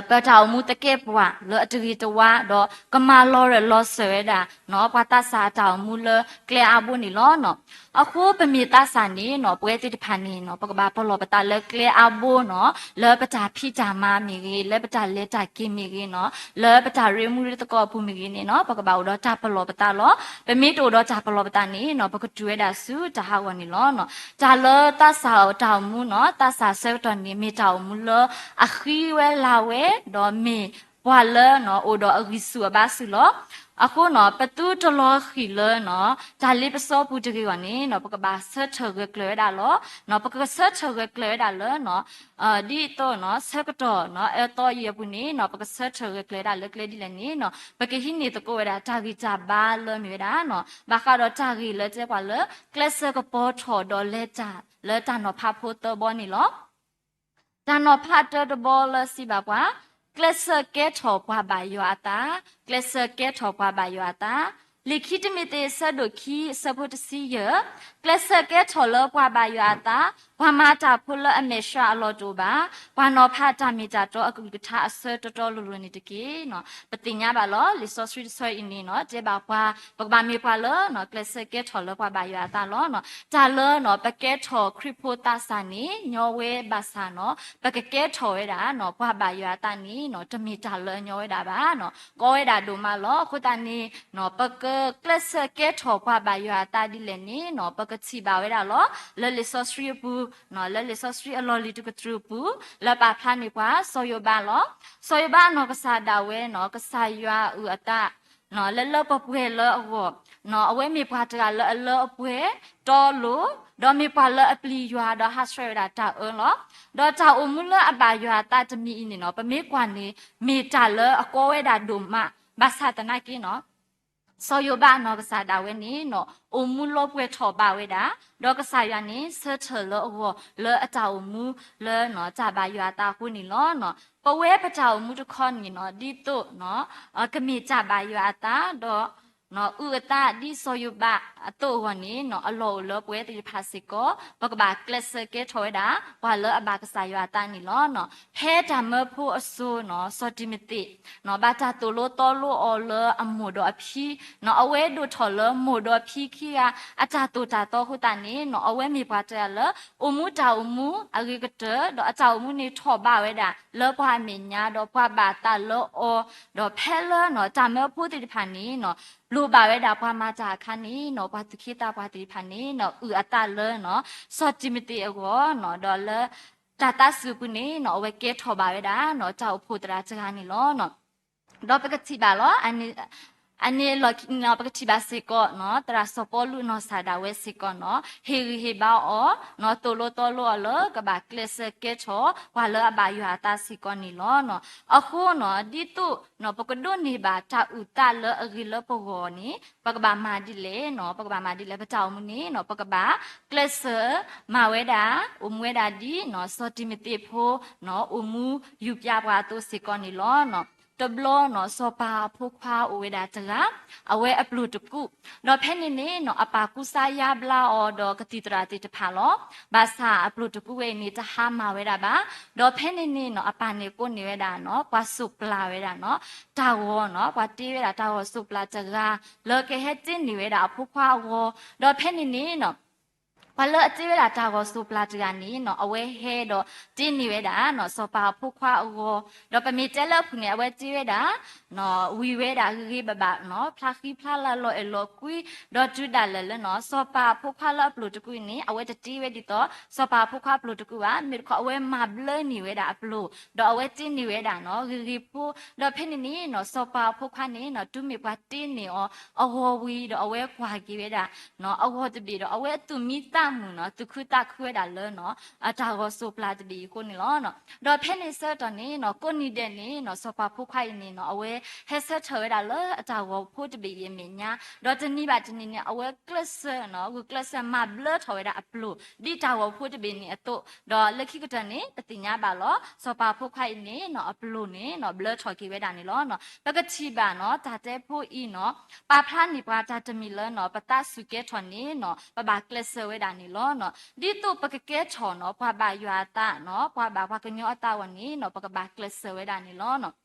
ပတၢ်အိၣ်မူသကဲးပဝးလၢအတဂ့ၤတဝါ ဒီးကမၤလီၤရၢၢ်လီၤစၢၤဝဲဒၣ် ပှၤသးစၢ်အတၢ်အိၣ်မူလၢကျဲအါဘိန့ၣ်လီၤ. အဃိပမ့ၢ်သးစၢ်န့ၣ် ပဝဲသ့ၣ်တဖၣ်န့ၣ် ပကဘၣ်ပလီၢ်ပသးလၢကျဲအါဘိန့ၣ် လၢပတၢ်ဖံးတၢ်မၤမ့ၢ်ဂ့ၤ, လၢပတၢ်လဲၤတၢ်က့ၤမ့ၢ်ဂ့ၤန့ၣ်, လၢပတၢ်ရ့မူရ့သကိးအပူၤမ့ၢ်ဂ့ၤန့ၣ် ပကဘၣ်အိၣ်ဒီးတၢ်ပလီၢ်ပသးလီၤ. ပမ့ၢ်တအိၣ်ဒီးတၢ်ပလီၢ်ပသးန့ၣ် ပကတုၤဝဲဒၣ်ဆူတၢ်ဟးဂီၤန့ၣ်လီၤ. တၢ်လၢသးစၢ်တၢ်အိၣ်မူန့ၣ် သးစၢ်ဆၢကတီၢ်န့ၣ် မ့ၢ်တၢ်အိၣ်မူလၢအဃံဝဲလၤဝဲ ဒီးမ့ၢ်ပှၤလၢအိၣ်ဒီးအဂံၢ်ဆူၣ်အဘါဆူၣ်လီၤ. အဃိန့ၣ် ပသုတလီၤဃံၤလၢ တၢ်လ့ပစီပူၤတဂ့ၤအဂီၢ်န့ၣ် ပကဘၣ်ဆၢထၢၣ်ဂၢၢ်ကျၢၤဝဲဒၣ်လီၤ. ပကဆၢထၢၣ်ဂၢၢ်ကျၢၤဝဲဒၣ်လၢ ဒ်သိး ဆၢကတီၢ်အသီအံၤအပူၤန့ၣ် ပကဆၢထၢၣ်ဂၢၢ်ကျၢၤဝဲဒၣ်လၢကျဲဒ်လဲၣ်န့ၣ် ပကဟံးန့ၢ်သကိးဝဲဒၣ်တၢ်ဂံၢ်တၢ်ဘါလၢမ့ၢ်ဝဲဒၣ် ဘၣ်ဃးဒီးတၢ်ဂ့ၢ်လၢတဲပှၤလၢ ကျဲးစၢးကပီၤထီၣ်ဒီးလဲၤတၢ်လၢတၢ်နီၤဖးဖိသၢဘီန့ၣ်လီၤ. တၢ်နီၤဖးတၢတဘီလၢစံးဘၣ်ပှၤ ကျဲးစၢးကဲထီၣ်ပှၤဘၣ်ယွၤအသး, ကျဲးစၢးကဲထီၣ်ပှၤဘၣ်ယွၤအသး. လံာ်ခံတံၤမသ့း အဆၢဒိၣ်ခံ အဆၢဖိတဆံယဲၢ်, ကျဲးစၢးကဲထီၣ်လၢပှၤဘၣ်ယွၤအသး, ပှၤမၤတၢ်ဖိလၢအမဲာ်ဆှးအလီၢ်တအိၣ်ဘၣ်, ပှၤနီၤဖးတၢ်မ့ၢ်တၢ်တီအကလုၢ်ကထါအဆၢတီတီလိၤလိၤန့ၣ်တက့ၢ်. ပသ့ၣ်ညါဘၣ်လီၤ လံာ်စီဆှံတဆၢအံၤန့ၣ် တဲဘၣ်ပှၤ ပကဘၣ်မ့ၢ်ပှၤလၢ ကျဲးစၢးကဲထီၣ်လၢပှၤဘၣ်ယွၤအသးလီၤ. တၢ်လၢ ပကဲထီၣ်ခရံာ်ဖိသးစၢ်န့ၣ် ညီဝဲဘၣ်ဆၣ်န့ၣ် ပကကဲထီၣ်ဝဲဒၣ် ပှၤဘၣ်ယွၤအသးန့ၣ် တမ့ၢ်တၢ်လၢအညီဝဲဒၣ်ဘၣ်. ကီဝဲဒၣ်ဒိၣ်မးလီၤ. အဃိသတးန့ၣ် ပကကျဲးစၢးကဲထီၣ်ပှၤဘၣ်ယွၤအသးဒ်လဲၣ်န့ၣ် ပကထံၣ်ဘၣ်ဝဲဒၣ်လီၤ လၢလံာ်စီဆှံအပူၤ, လၢလံာ်စီဆှံအလီၢ်လံၤတကတြူၢ်အပူၤ လၢပာ်ဖျါန့ၢ်ပှၤ စီၤယိၤဘးလီၤ. စီၤယိၤဘးအနီၢ်ကစၢ်ဒၣ်ဝဲန့ၣ် ကစၢ်ယွၤအုၣ်အသး လၢလၢပှဲၤပှဲၤလၢအဂီၢ်, အဝဲမ့ၢ်ပှၤတဂၤလၢအလၢအပှဲၤတီလိၤ, ဒီးမ့ၢ်ပှၤလၢအပျံၤယွၤဒီးဟးဆှဲးဝဲဒၣ်တၢ်အၢလီၤ. ဒီးတၢ်အိၣ်မူလၢအဘၣ်ယွၤအသးတမံၤအံၤန့ၣ်နီၤ ပမ့ၢ်ကွၢ်န့ၣ် မ့ၢ်တၢ်လၢအကီဝဲဒၣ်ဒိၣ်မး, ဘၣ်ဆၣ်သနာ်က့နီၤ စီၤယိၤဘးနီၢ်ကစၢ်ဒၣ်ဝဲန့ၣ်နီၤ အိၣ်မူလီၤပှဲၤထီၣ်ဘၣ်ဝဲဒၣ်, ဒီးကစၢ်ယွၤန့ၣ် ဆၢထၢၣ်လၢအဂီၢ်လၢအတၢ်အိၣ်မူလၢတၢ်ဘၣ်ယွၤအသးအဃိန့ၣ်လီၤ. ပဝဲပတၢ်အိၣ်မူတခီန့ၣ်နီၤ ဒ်သိး ကမ့ၢ်တၢ်ဘၣ်ယွၤအသး ဒီး အုၣ်အသးဒ်စီၤယိၤဘးအသိးအဂီၢ်န့ၣ်နီၤ အလီၢ်အိၣ်လၢပဝဲသ့ၣ်တဖၣ်စ့ၢ်ကီး ပကဘၣ်ကျဲးစၢးကဲထီၣ်ဝဲဒၣ် ပှၤလၢအဘၣ်ကစၢ်ယွၤအသးန့ၣ်လီၤ. ဖဲတၢ်မၢဖိအစိၤနီၤ စီၤတံၤမသ့း ဘၣ်တၢ်သိၣ်လိသီလိအီၤလၢအမိၢ်ဒီးအဖံ, အဝဲဒိၣ်ထီၣ်လၢမိၢ်ဒီးဖံခံဂၤ အတၢ်သိၣ်တၢ်သီအဃိသတးန့ၣ်နီၤ အဝဲမ့ၢ်ပှၤတဂၤလၢ အိၣ်မူတၢ်အိၣ်မူအဂ့ၤကတၢၢ် ဒီးအတၢ်အိၣ်မူန့ၣ်ထီၣ်ဘၣ်ဝဲဒၣ် လၢပှၤအမဲာ်ညါ ဒီးပှၤဘၣ်အသးလၢအီၤ, ဒီးဖဲလၢ တၢ်မၢဖိသ့ၣ်တဖၣ်န့ၣ်နီၤ လိၣ်ဘၣ်ဝဲဒၣ်ပှၤမၤတၢ်အခါန့ၣ်နီၤ ပှၤသူၣ်က့သးပှၢ်သ့ၣ်တဖၣ်န့ၣ်နီၤ အုၣ်အသးလၢ စီၤတံၤမသ့းအဂီၢ်နီၤ ဒီးလၢ တၢ်သးစူၤအပူၤန့ၣ်နီၤ အဝဲကဲထီၣ်ဘၣ်ဝဲဒၣ်နီၤ တၢ်အိၣ်ဖှိၣ်သရၣ်တဂၤန့ၣ်လီၤ. ဒီးပကထံၣ်ဘၣ်လီၤ အန့ၣ်လီၤ ပကထံၣ်ဘၣ်စ့ၢ်ကီးနီၤ သရၣ်စီၤပီလူးနီၢ်ကစၢ်ဒၣ်ဝဲစ့ၢ်ကီးနီၤ ဟ့ၣ်ဂံၢ်ဟ့ၣ်ဘါအီၤနီၤ သိၣ်လိသီလိအီၤလၢကဘၣ်ကျဲးစၢးကဲထီၣ် ပှၤလၢအဘၣ်ယွၤအသးစ့ၢ်ကီးန့ၣ်လီၤ. အဃိနီၤ ဒ်သိး ပကဒိးန့ၢ်ဘၣ်တၢ်အုၣ်သးလၢအဂ့ၤလၢပဂီၢ်န့ၣ် ပကဘၣ်မၤဒ်လဲၣ်နီၤ ပကဘၣ်မၤဒ်လဲၣ် ပတၢ်အိၣ်မူန့ၣ်နီၤ ပကဘၣ်ကျဲးစၢးမၤဝဲဒၣ် အိၣ်မူဝဲဒၣ်ဒ်နီၤ စီၤတံၤမသ့းဖိနီၤ အိၣ်မူယူၤပျးပှၤအသိးစ့ၢ်ကီးန့ၣ်လီၤ. တဘျီနီၤ စီၤပၤအဖိခွါအိၣ်ဝဲဒၣ်တဂၤ အဝဲအပျိၢ်တကူၣ်, ဒီးဖဲန့ၣ်န့ၣ်နီၤ အပၢ်ကူစါယါဘျါအီၤဒီးကသံၣ်သရၣ်သ့ၣ်တဖၣ်လီၤ. ဘၣ်ဆၣ်အပျိၢ်တကူၣ်ဝဲအံၤန့ၣ် တဟါမၢ်ဝဲဒၣ်ဘၣ်. ဒီးဖဲန့ၣ်န့ၣ်နီၤ အပၢ်န့ၣ်ကိးန့ၢ်ဝဲဒၣ်နီၤ ပှၤစိးပျၢ်ဝဲဒၣ်နီၤ တၢ်ဂီၤနီၤ ပှၤတ့ဝဲဒၣ်တၢ်ဂီၤစိးပျၢ်တဂၤ လၢကဟဲတ့န့ၢ်ဝဲဒၣ်အဖိခွါအဂီၤ, ဒီးဖဲန့ၣ်န့ၣ်နီၤ ပှၤလၢအတ့ဝဲဒၣ်တၢ်ဂီၤစိးပျၢ်တဂၤန့ၣ်နီၤ အဝဲဟဲဒီးတ့န့ၢ်ဝဲဒၣ်နီၤ စီၤပၤအဖိခွါအဂီၤ, ဒီးပမ့ၢ်တဲလၢအပူၤန့ၣ် အဝဲတ့ဝဲဒၣ် ဝံၤဝဲဒၣ်ဂ့ၤဂ့ၤဘၣ်ဘၣ်နီၤ ဖျါဃံဖျါလၤလီၤအဲၣ်လီၤကွံ, ဒီးတုၤဒၣ်လဲာ်လၢနီၤ စီၤပၤအဖိခွါလၢအပျိၢ်တကူၣ်န့ၣ် အဝဲတတ့ဝဲဒ်သိး စီၤပၤအဖိခွါအပျိၢ်တကူၣ်ဘၣ်, မ့ၢ်တခီအဝဲမၤဘျၢန့ၢ်ဝဲဒၣ်အပျိၢ်, ဒီးအဝဲတ့န့ၢ်ဝဲဒၣ်နီၤ ဂ့ၤဂ့ၤဖိ, ဒီးဖဲန့ၣ်န့ၣ်နီၤ စီၤပၤအဖိခွါန့ၣ်နီၤ တုၤမ့ၢ်ပှၤတ့န့ၢ်အီၤအဂီၤဝံၤဒီး အဝဲကွၢ်က့ၤဝဲဒၣ် အဂီၤတဘ့ၣ်ဒီး အဝဲအသူၣ်မံသးမုာ်နီၤ သူၣ်ခုသးခုဝဲဒၣ်လၢနီၤ အတၢ်ဂီၤစိးပျၢ်တဘ့ၣ်အံၤအဃိန့ၣ်လီၤ. ဒီးဖဲန့ၣ်ဆၢကတီၢ်န့ၣ်နီၤ ကိးနံၤဒဲးန့ၣ်နီၤ စီၤပၤဖိခွါအံၤန့ၣ်နီၤ အဝဲဟဲဆၢထၢၣ်ဝဲဒၣ်လၢအတၢ်ဂီၤဖိတဘ့ၣ်အံၤအမဲာ်ညါ, ဒီးတနံၤဘၣ်တနံၤန့ၣ် အဝဲကျဲးစၢးနီၤ ဂုာ်ကျဲးစၢးမၤဘျၢထီၣ်ဝဲဒၣ်အပျိၢ် ဒ်တၢ်ဂီၤဖိတဘ့ၣ်န့ၣ်အသိး, ဒီးလၢခံကတၢၢ်န့ၣ် ပသ့ၣ်ညါဘၣ်လီၤ စီၤပၤဖိခွါအံၤန့ၣ်နီၤ အပျိၢ်န့ၣ်နီၤ ဘျၢထီၣ်က့ၤဝဲဒၣ်န့ၣ်လီၤ. ပကထံၣ်ဘၣ်နီၤ တၢ်တဲဖိအံၤနီၤ ပာ်ဖျါန့ၢ်ပှၤတၢ်တမံၤလၢနီၤ ပသးစူၤကဲထီၣ်န့ၣ်နီၤ ပဘၣ်ကျဲးစၢးဝဲဒၣ်န့ၣ်လီၤ. ဒ်သိးပကကဲထီၣ်နီၤ ပှၤဘၣ်ယွၤအသးနီၤ ပှၤဘၣ်ပှၤကညီအသးအဂီၢ်န့ၣ်နီၤ ပကဘၣ်ကျဲးစၢးဝဲဒၣ်န့ၣ်လီၤ.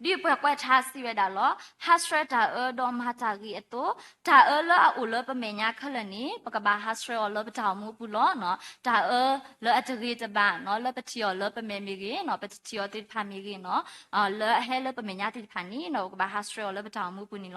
ဒ်ပှၤကွဲးထါစံးဝဲဒၣ်လီၤ ဟးဆှဲးတၢ်အၢဒီးမၤတၢ်ဂ့ၤအသိး, တၢ်အၢလၢအအိၣ်လၢပမဲာ်ညါခဲလၢာ်န့ၣ် ပကဘၣ်ဟးဆှဲးအီၤလၢပတၢ်အိၣ်မူအပူၤလီၤ. တၢ်အၢလၢအတဂ့ၤတဘၣ်နီၤ လၢပထံၣ်အီၤလၢပမဲာ်မ့ၢ်ဂ့ၤနီၤ ပတထံၣ်အီၤသ့ၣ်တဖၣ်မ့ၢ်ဂ့ၤနီၤ လၢအဟဲလၢပမဲာ်ညါသ့ၣ်တဖၣ်န့ၣ်နီၤ ပကဘၣ်ဟးဆှဲးအီၤလၢပတၢ်အိၣ်မူအပူၤန့ၣ်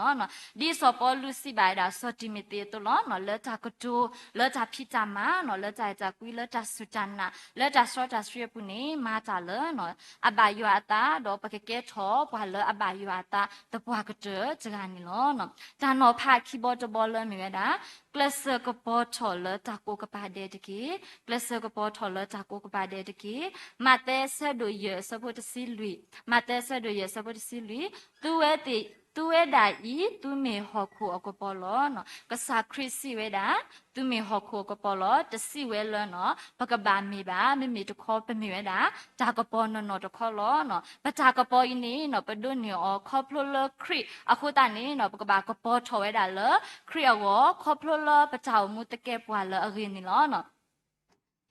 လီၤ. ဒ်စီၤပီလူးစံးဘၣ်ဝဲဒၣ် စီၤတံၤမသ့းအသိးလီၤ လၢတၢ်ကတိၤ လၢတၢ်ဖံးတၢ်မၤနီၤ လၢတၢ်အဲၣ်တၢ်ကွံ လၢတၢ်စူၢ်တၢ်နာ် လၢတၢ်စီတၢ်ဆှံအပူၤန့ၣ် မၤတၢ်လၢ အဘၣ်ယွၤအသး ဒီးပကကဲထီၣ်ပှၤလၢအဘၣ်ယွၤအသးသပှၢ်ကတၢၢ်တဂၤန့ၣ်လီၤ. တၢ်နီၤဖးခံဘီတဘီလၢမ့ၢ်ဝဲဒၣ် ကျဲးစၢးကပီၤထီၣ်လၢတၢ်ကိးကပၤဒဲးတက့ၢ်. ကျဲးစၢးကပီၤထီၣ်လၢတၢ်ကိးကပၤဒဲးတက့ၢ်. မးသဲဆၢဒိၣ်ယဲၢ်အဆၢဖိတဆံလွံၢ်, မးသဲဆၢဒိၣ်ယဲၢ်အဆၢဖိတဆံလွံၢ်, သုဝဲသ့ၣ် သုဝဲဒၣ်အံၤ သုမ့ၢ်ဟီၣ်ခိၣ်အကပီၤလီၤ. ကစၢ်ခရံာ်စံးဝဲဒၣ် သုမ့ၢ်ဟီၣ်ခိၣ်အကပီၤလီၤ. တစံးဝဲလၢနီၤ ပကဘၣ်မ့ၢ်ဘၣ်, မ့မ့ၢ်တခီပမ့ၢ်ဝဲဒၣ် တၢ်ကပီၤနီၢ်နီၢ်တခီလီၤ. ပတၢ်ကပီၤအံၤန့ၣ်နီၤ ပဒိးန့ၢ်အီၤခီဖျိလၢခရံာ်အဃိသတးန့ၣ်နီၤ ပကဘၣ်ကပီၤထီၣ်ဝဲဒၣ်လၢခရံာ်အဂီၢ် ခီဖျိလၢပတၢ်အိၣ်မူသကဲးပဝးလၢအဂ့ၤန့ၣ်လီၤ.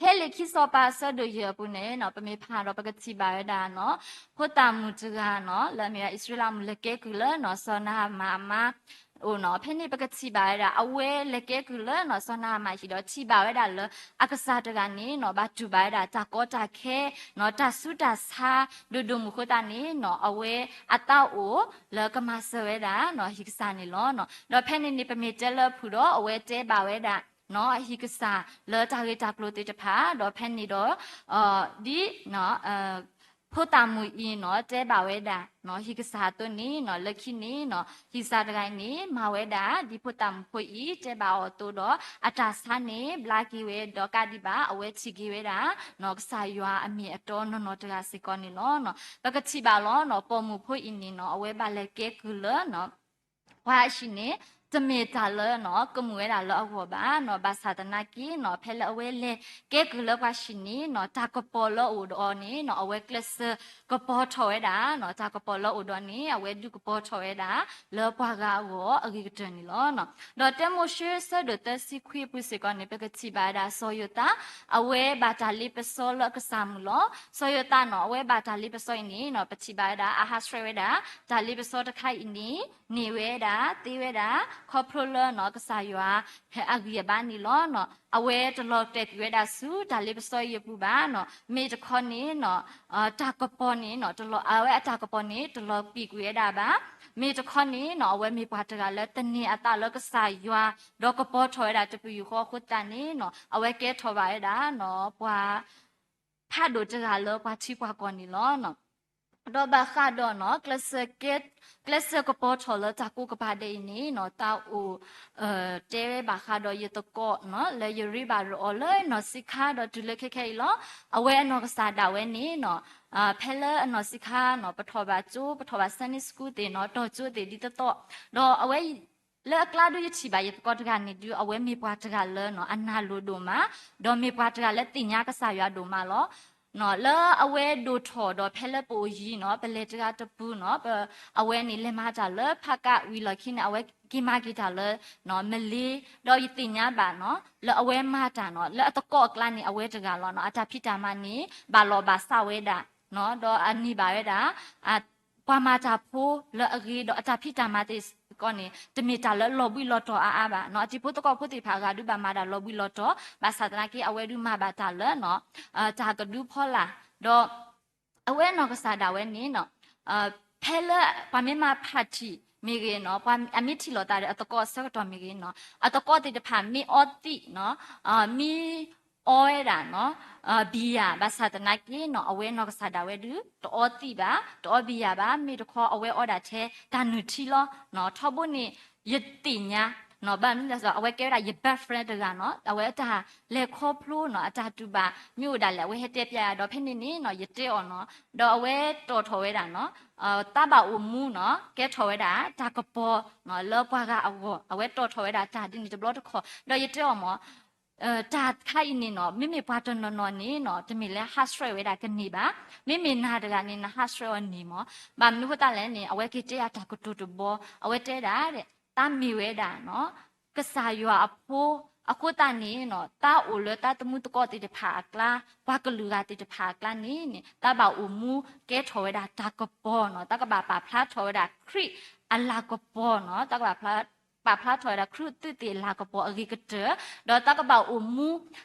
ဖဲလံာ်ခံစီၤပၤအဆၢဒိၣ်ယဲၢ်အပူၤန့ၣ်နီၤ ပမ့ၢ်ဖးဒီးပကထံၣ်ဘၣ်ဝဲဒၣ်နီၤ ဖိသၣ်မုၣ်တဂၤနီၤ လၢအမ့ၢ်ဝဲအံၣ်စရ့လးမုၣ်လဲၤကဲကုၢ်လၢနီၤ စီၤနၤမၣ်အမါ အိၣ်နီၤ ဖဲန့ၣ်ပကထံၣ်ဘၣ်ဝဲဒၣ် အဝဲလဲၤကဲကုၢ်လၢနီၤ စီၤနၤမၣ်ဟံၣ်ဒီးထံၣ်ဘၣ်ဝဲဒၣ်လၢ အကစၢ်တဂၤန့ၣ်နီၤ ဘၣ်တူၢ်ဘၣ်ဝဲဒၣ်တၢ်ကီတၢ်ခဲနီၤ တၢ်ဆူးတၢ်ဆါ ဒိၣ်ဒိၣ်မုၢ်အဃိသတးန့ၣ်နီၤ အဝဲအသးအိၣ်လၢကမၤစၢၤဝဲဒၣ်နီၤ အဟံၣ်ကစၢ်န့ၣ်လီၤ. ဒီးဖဲန့ၣ်န့ၣ် ပမ့ၢ်တဲလၢအပူၤဒီး အဝဲတဲဘၣ်ဝဲဒၣ်နီၤ အဟံၣ်ကစၢ်လၢတၢ်ဂ့ၢ်တၢ်ကျိၤသ့ၣ်တဖၣ် ဒီးဖဲန့ၣ်ဒီး ဒ် ဖိသၣ်မုၣ်အံၤနီၤ တဲဘၣ်ဝဲဒၣ်နီၤ ဟံၣ်ကစၢ်အသိးန့ၣ်နီၤ လၢခံန့ၣ်နီၤ ဟံၣ်ကစၢ်တဂၤအံၤန့ၣ် မၤဝဲဒၣ်ဒ်ဖိသၣ်မုၣ်ဖိအံၤ တဲဘၣ်အီၤအသိးဒီး အတၢ်ဆါန့ၣ် ဘျါက့ၤဝဲဒီးကးဒံးဘၣ် အဝဲထံၣ်က့ၤဝဲဒၣ်နီၤ ကစၢ်ယွၤအမ့ၢ်အတီနီၢ်နီၢ်တဂၤစ့ၢ်ကီးန့ၣ်လီၤ. ပကထံၣ်ဘၣ်လီၤနီၤ ပိာ်မုၣ်ဖိအံၤန့ၣ်နီၤ အဝဲဘၣ်လဲၤကဲကုၢ်လၢ ပှၤအဟံၣ်န့ၣ် တမ့ၢ်တၢ်လၢနီၤ ကမုာ်ဝဲဒၣ်လၢအဂီၢ်ဘၣ်နီၤ ဘၣ်ဆၣ်သနာ်က့နီၤ ဖဲလၢအဝဲလဲၤကဲကုၢ်လၢပှၤဟံၣ်န့ၣ်နီၤ တၢ်ကပီၤလၢအအိၣ်ဒီးအီၤန့ၣ်နီၤ အဝဲကျဲးစၢးကပီၤထီၣ်ဝဲဒၣ်နီၤ တၢ်ကပီၤလၢအအိၣ်ဒီးန့ၣ် အဝဲဒုးကပီၤထီၣ်ဝဲဒၣ် လၢပှၤဂၤအဂီၢ်အဂ့ၤကတၢၢ်န့ၣ်လီၤ. ဒီးတၢမိၤၡ့ဆၢဒိၣ်သၢဆံခွံအပူၤစ့ၢ်ကီးန့ၣ် ပကထံၣ်ဘၣ်ဝဲဒၣ်စီၤယိၤသး အဝဲဘၣ်တၢ်လ့ပစီလၢအကစၢ်မုၢ်လီၤ. စီၤယိၤသးနီၤ အဝဲဘၣ်တၢ်လ့ပစီအံၤန့ၣ်နီၤ ပထံၣ်ဘၣ်ဝဲဒၣ် အဟးဆှဲးဝဲဒၣ် တၢ်လ့ပစီတခါအံၤန့ၣ် န့ၢ်ဝဲဒၣ် သ့ဝဲဒၣ် ခီဖျိလၢနီၤ ကစၢ်ယွၤ အဂံၢ်အဘါန့ၣ်လီၤ. အဝဲတလီၤတဲာ်ကွံာ်ဝဲဒၣ်ဆူ တၢ်လ့ပစီအံၤအပူၤဘၣ်နီၤ မ့ၢ်တခီန့ၣ်နီၤ တၢ်ကပီၤန့ၣ်နီၤ တလီၤ အဝဲအတၢ်ကပီၤန့ၣ် တလီၤကွံာ်ကွံာ်ဝဲဒၣ်ဘၣ်. မ့ၢ်တခီန့ၣ်နီၤ အဝဲမ့ၢ်ပှၤတဂၤလၢသန့ၤအသးလၢကစၢ်ယွၤ ဒီးကပီၤထီၣ်ဝဲဒၣ်တပယူာ်ဃီအဃိသတးန့ၣ်နီၤ အဝဲကဲထီၣ်ဘၣ်ဝဲဒၣ်နီၤ ပှၤ ဖးဒိၣ်တဂၤလၢပှၤထံပှၤကီၢ်န့ၣ်လီၤ. ဒီးဘၣ်ဃးဒီးနီၤ ကျဲးစၢးကဲ ကျဲးစၢးကပီၤထီၣ်လၢတၢ်ကိးကပၤဒဲးအံၤန့ၣ်နီၤ သးအိၣ် တဲဘၣ်ဃးဒီးယသကိးနီၤ လၢယရ့ဘၣ်ရအီၤလၢနီၢ်ဆံခါဒီးတုၤလၢခဲခဲအံၤလီၤ. အဝဲအနီၢ်ကစၢ်ဒၣ်ဝဲန့ၣ်နီၤ ဖဲလၢအနီၢ်ဆံခါနီၤ ပထီၣ်ဘၣ်ကၠိ ပထီၣ်ဘၣ် Sunday school သ့ၣ်နီၤ တီၢ်ကၠိသ့ၣ်ဒ်သိးသိး ဒီးအဝဲ လၢအကျါဒုးယထံၣ်ဘၣ်ယသကိးတဂၤန့ၣ်ဒုး အဝဲမ့ၢ်ပှၤတဂၤလၢနီၤ အနၢ်လိၤဒိၣ်မး, ဒီးမ့ၢ်ပှၤတဂၤလၢသ့ၣ်ညါကစၢ်ယွၤဒိၣ်မးလီၤ. လၢအဝဲဒိၣ်ထီၣ်ဒီးဖဲလၢပအိၣ်ယံၤနီၤ ပလဲၤတဂၤတပူၤနီၤ အဝဲန့ၣ်လဲၤမၤတၢ်လၢဖးကးဝံၤလီၢ်ခံန့ၣ် အဝဲက့ၤမၤက့ၤတၢ်လၢ မလ့ ဒီးယသ့ၣ်ညါဘၣ်နီၤ လၢအဝဲမၤတၢ်နီၤ လၢအသကိးအကျါန့ၣ် အဝဲတဂၤလီၤနီၤ အတၢ်ဖံးတၢ်မၤန့ၣ် ဘၣ်လီၢ်ဘၣ်စးဝဲဒၣ် ဒီးအန့ၢ်ဘၣ်ဝဲဒၣ် ပှၤမၤတၢ်ဖိလၢအဂ့ၤ ဒီးအတၢ်ဖံးတၢ်မၤသ့ၣ်စ့ၢ်ကီးန့ၣ် တမ့ၢ်တၢ်လၢလီၤဘှံးလီၤတီၤအါအါဘၣ်နီၤ အတံၤဖိသကိးဖိသ့ၣ်တဖၣ်အဂၤဒုး ဘၣ်မၤတၢ်လီၤဘှံးလီၤတီၤ ဘၣ်ဆၣ်သနာ်က့ အဝဲဒုးမၤဘၣ်တၢ်လၢ တၢ်ကဒုဖီလာ် ဒီး အဝဲအနီၢ်ကစၢ်ဒၣ်ဝဲန့ၣ်နီၤ ဖဲလၢပှၤမ့ၢ်မၤ party မ့ၢ်ဂ့ၤနီၤ ပှၤအမ့ၢ်ထံၣ်လိာ်သးဒီးအသကိးအဆၢကတီၢ်မ့ၢ်ဂ့ၤနီၤ အသကိးသ့ၣ်တဖၣ်မ့ၢ်အီသံးနီၤ မ့ၢ်အီဝဲဒၣ်နီၤ ဘံယၣ် ဘၣ်ဆၣ်သနာ်က့နီၤ အဝဲအနီၢ်ကစၢ်ဒၣ်ဝဲဒုး တအီသံးဘၣ် တအီဘံယၣ်ဘၣ် မ့ၢ်တခီအဝဲအီဒၣ်ထဲတၢ်နုၢ်ထံလီၤ. ထီဘိန့ၣ် ယသ့ၣ်ညါ ဘၣ်မနုၤလဲၣ် အဝဲကဲဝဲဒၣ်ယ best friend တဂၤနီၤ အဝဲအတၢ်လဲၤခီဖျိနီၤ အတၢ်တူၢ်ဘၣ် မ့ၢ်အိၣ်ဒၣ်လဲၣ် အဝဲဟဲတဲပျဲယၤ ဒီးဖဲန့ၣ်န့ၣ်နီၤ ယတဲအီၤနီၤ ဒီးအဝဲတီၢ်ထီၣ်ဝဲဒၣ်နီၤ သးဘၣ်အိၣ်မူနီၤ ကဲထီၣ်ဝဲဒၣ်တၢ်ကပီၤနီၤ လၢပှၤဂၤအဂီၢ် အဝဲတီၢ်ထီၣ်ဝဲဒၣ်တၢ်ဒ်န့ၣ်တဘျီတခီၣ် ဒီးယတဲအီၤမး တၢ်တခါအံၤန့ၣ်နီၤ မ့မ့ၢ်ပှၤတနီၤနီၤန့ၣ်နီၤ တမ့ၢ်လၢဟးဆှဲးဝဲဒၣ်ကန့ၢ်ဘၣ်, မ့မ့ၢ်နၤတဂၤန့ၣ် နဟးဆှဲးအီၤန့ၢ်မး, ဘၣ်မနုၤအဃိသတးလဲၣ်န့ၣ် အဝဲက့ၤတဲယၤတၢ်ကတိၤတဘီ, အဝဲတဲဒၣ် သးမ့ၢ်ဝဲဒၣ်နီၤ ကစၢ်ယွၤအဖိ, အဃိသတးန့ၣ်နီၤ သးအိၣ်လၢသးသမူသကိးသ့ၣ်တဖၣ်အကျါ, ပှၤကလုာ်ဂၤသ့ၣ်တဖၣ်အကျါန့ၣ်န့ၣ် သးဘၣ်အိၣ်မူကဲထီၣ်ဝဲဒၣ်တၢ်ကပီၤနီၤ, သးကဘၣ်ပာ်ဖျါထီၣ်ဝဲဒၣ်ခရံာ်အလၤကပီၤနီၤ, သးကဘၣ်ဖျါ ပာ်ဖျါထီၣ်ဝဲဒၣ်ခရံာ်အသုးသ့ၣ်အလၤကပီၤအဂ့ၤကတၢၢ်, ဒီးသးကဘၣ်အိၣ်မူ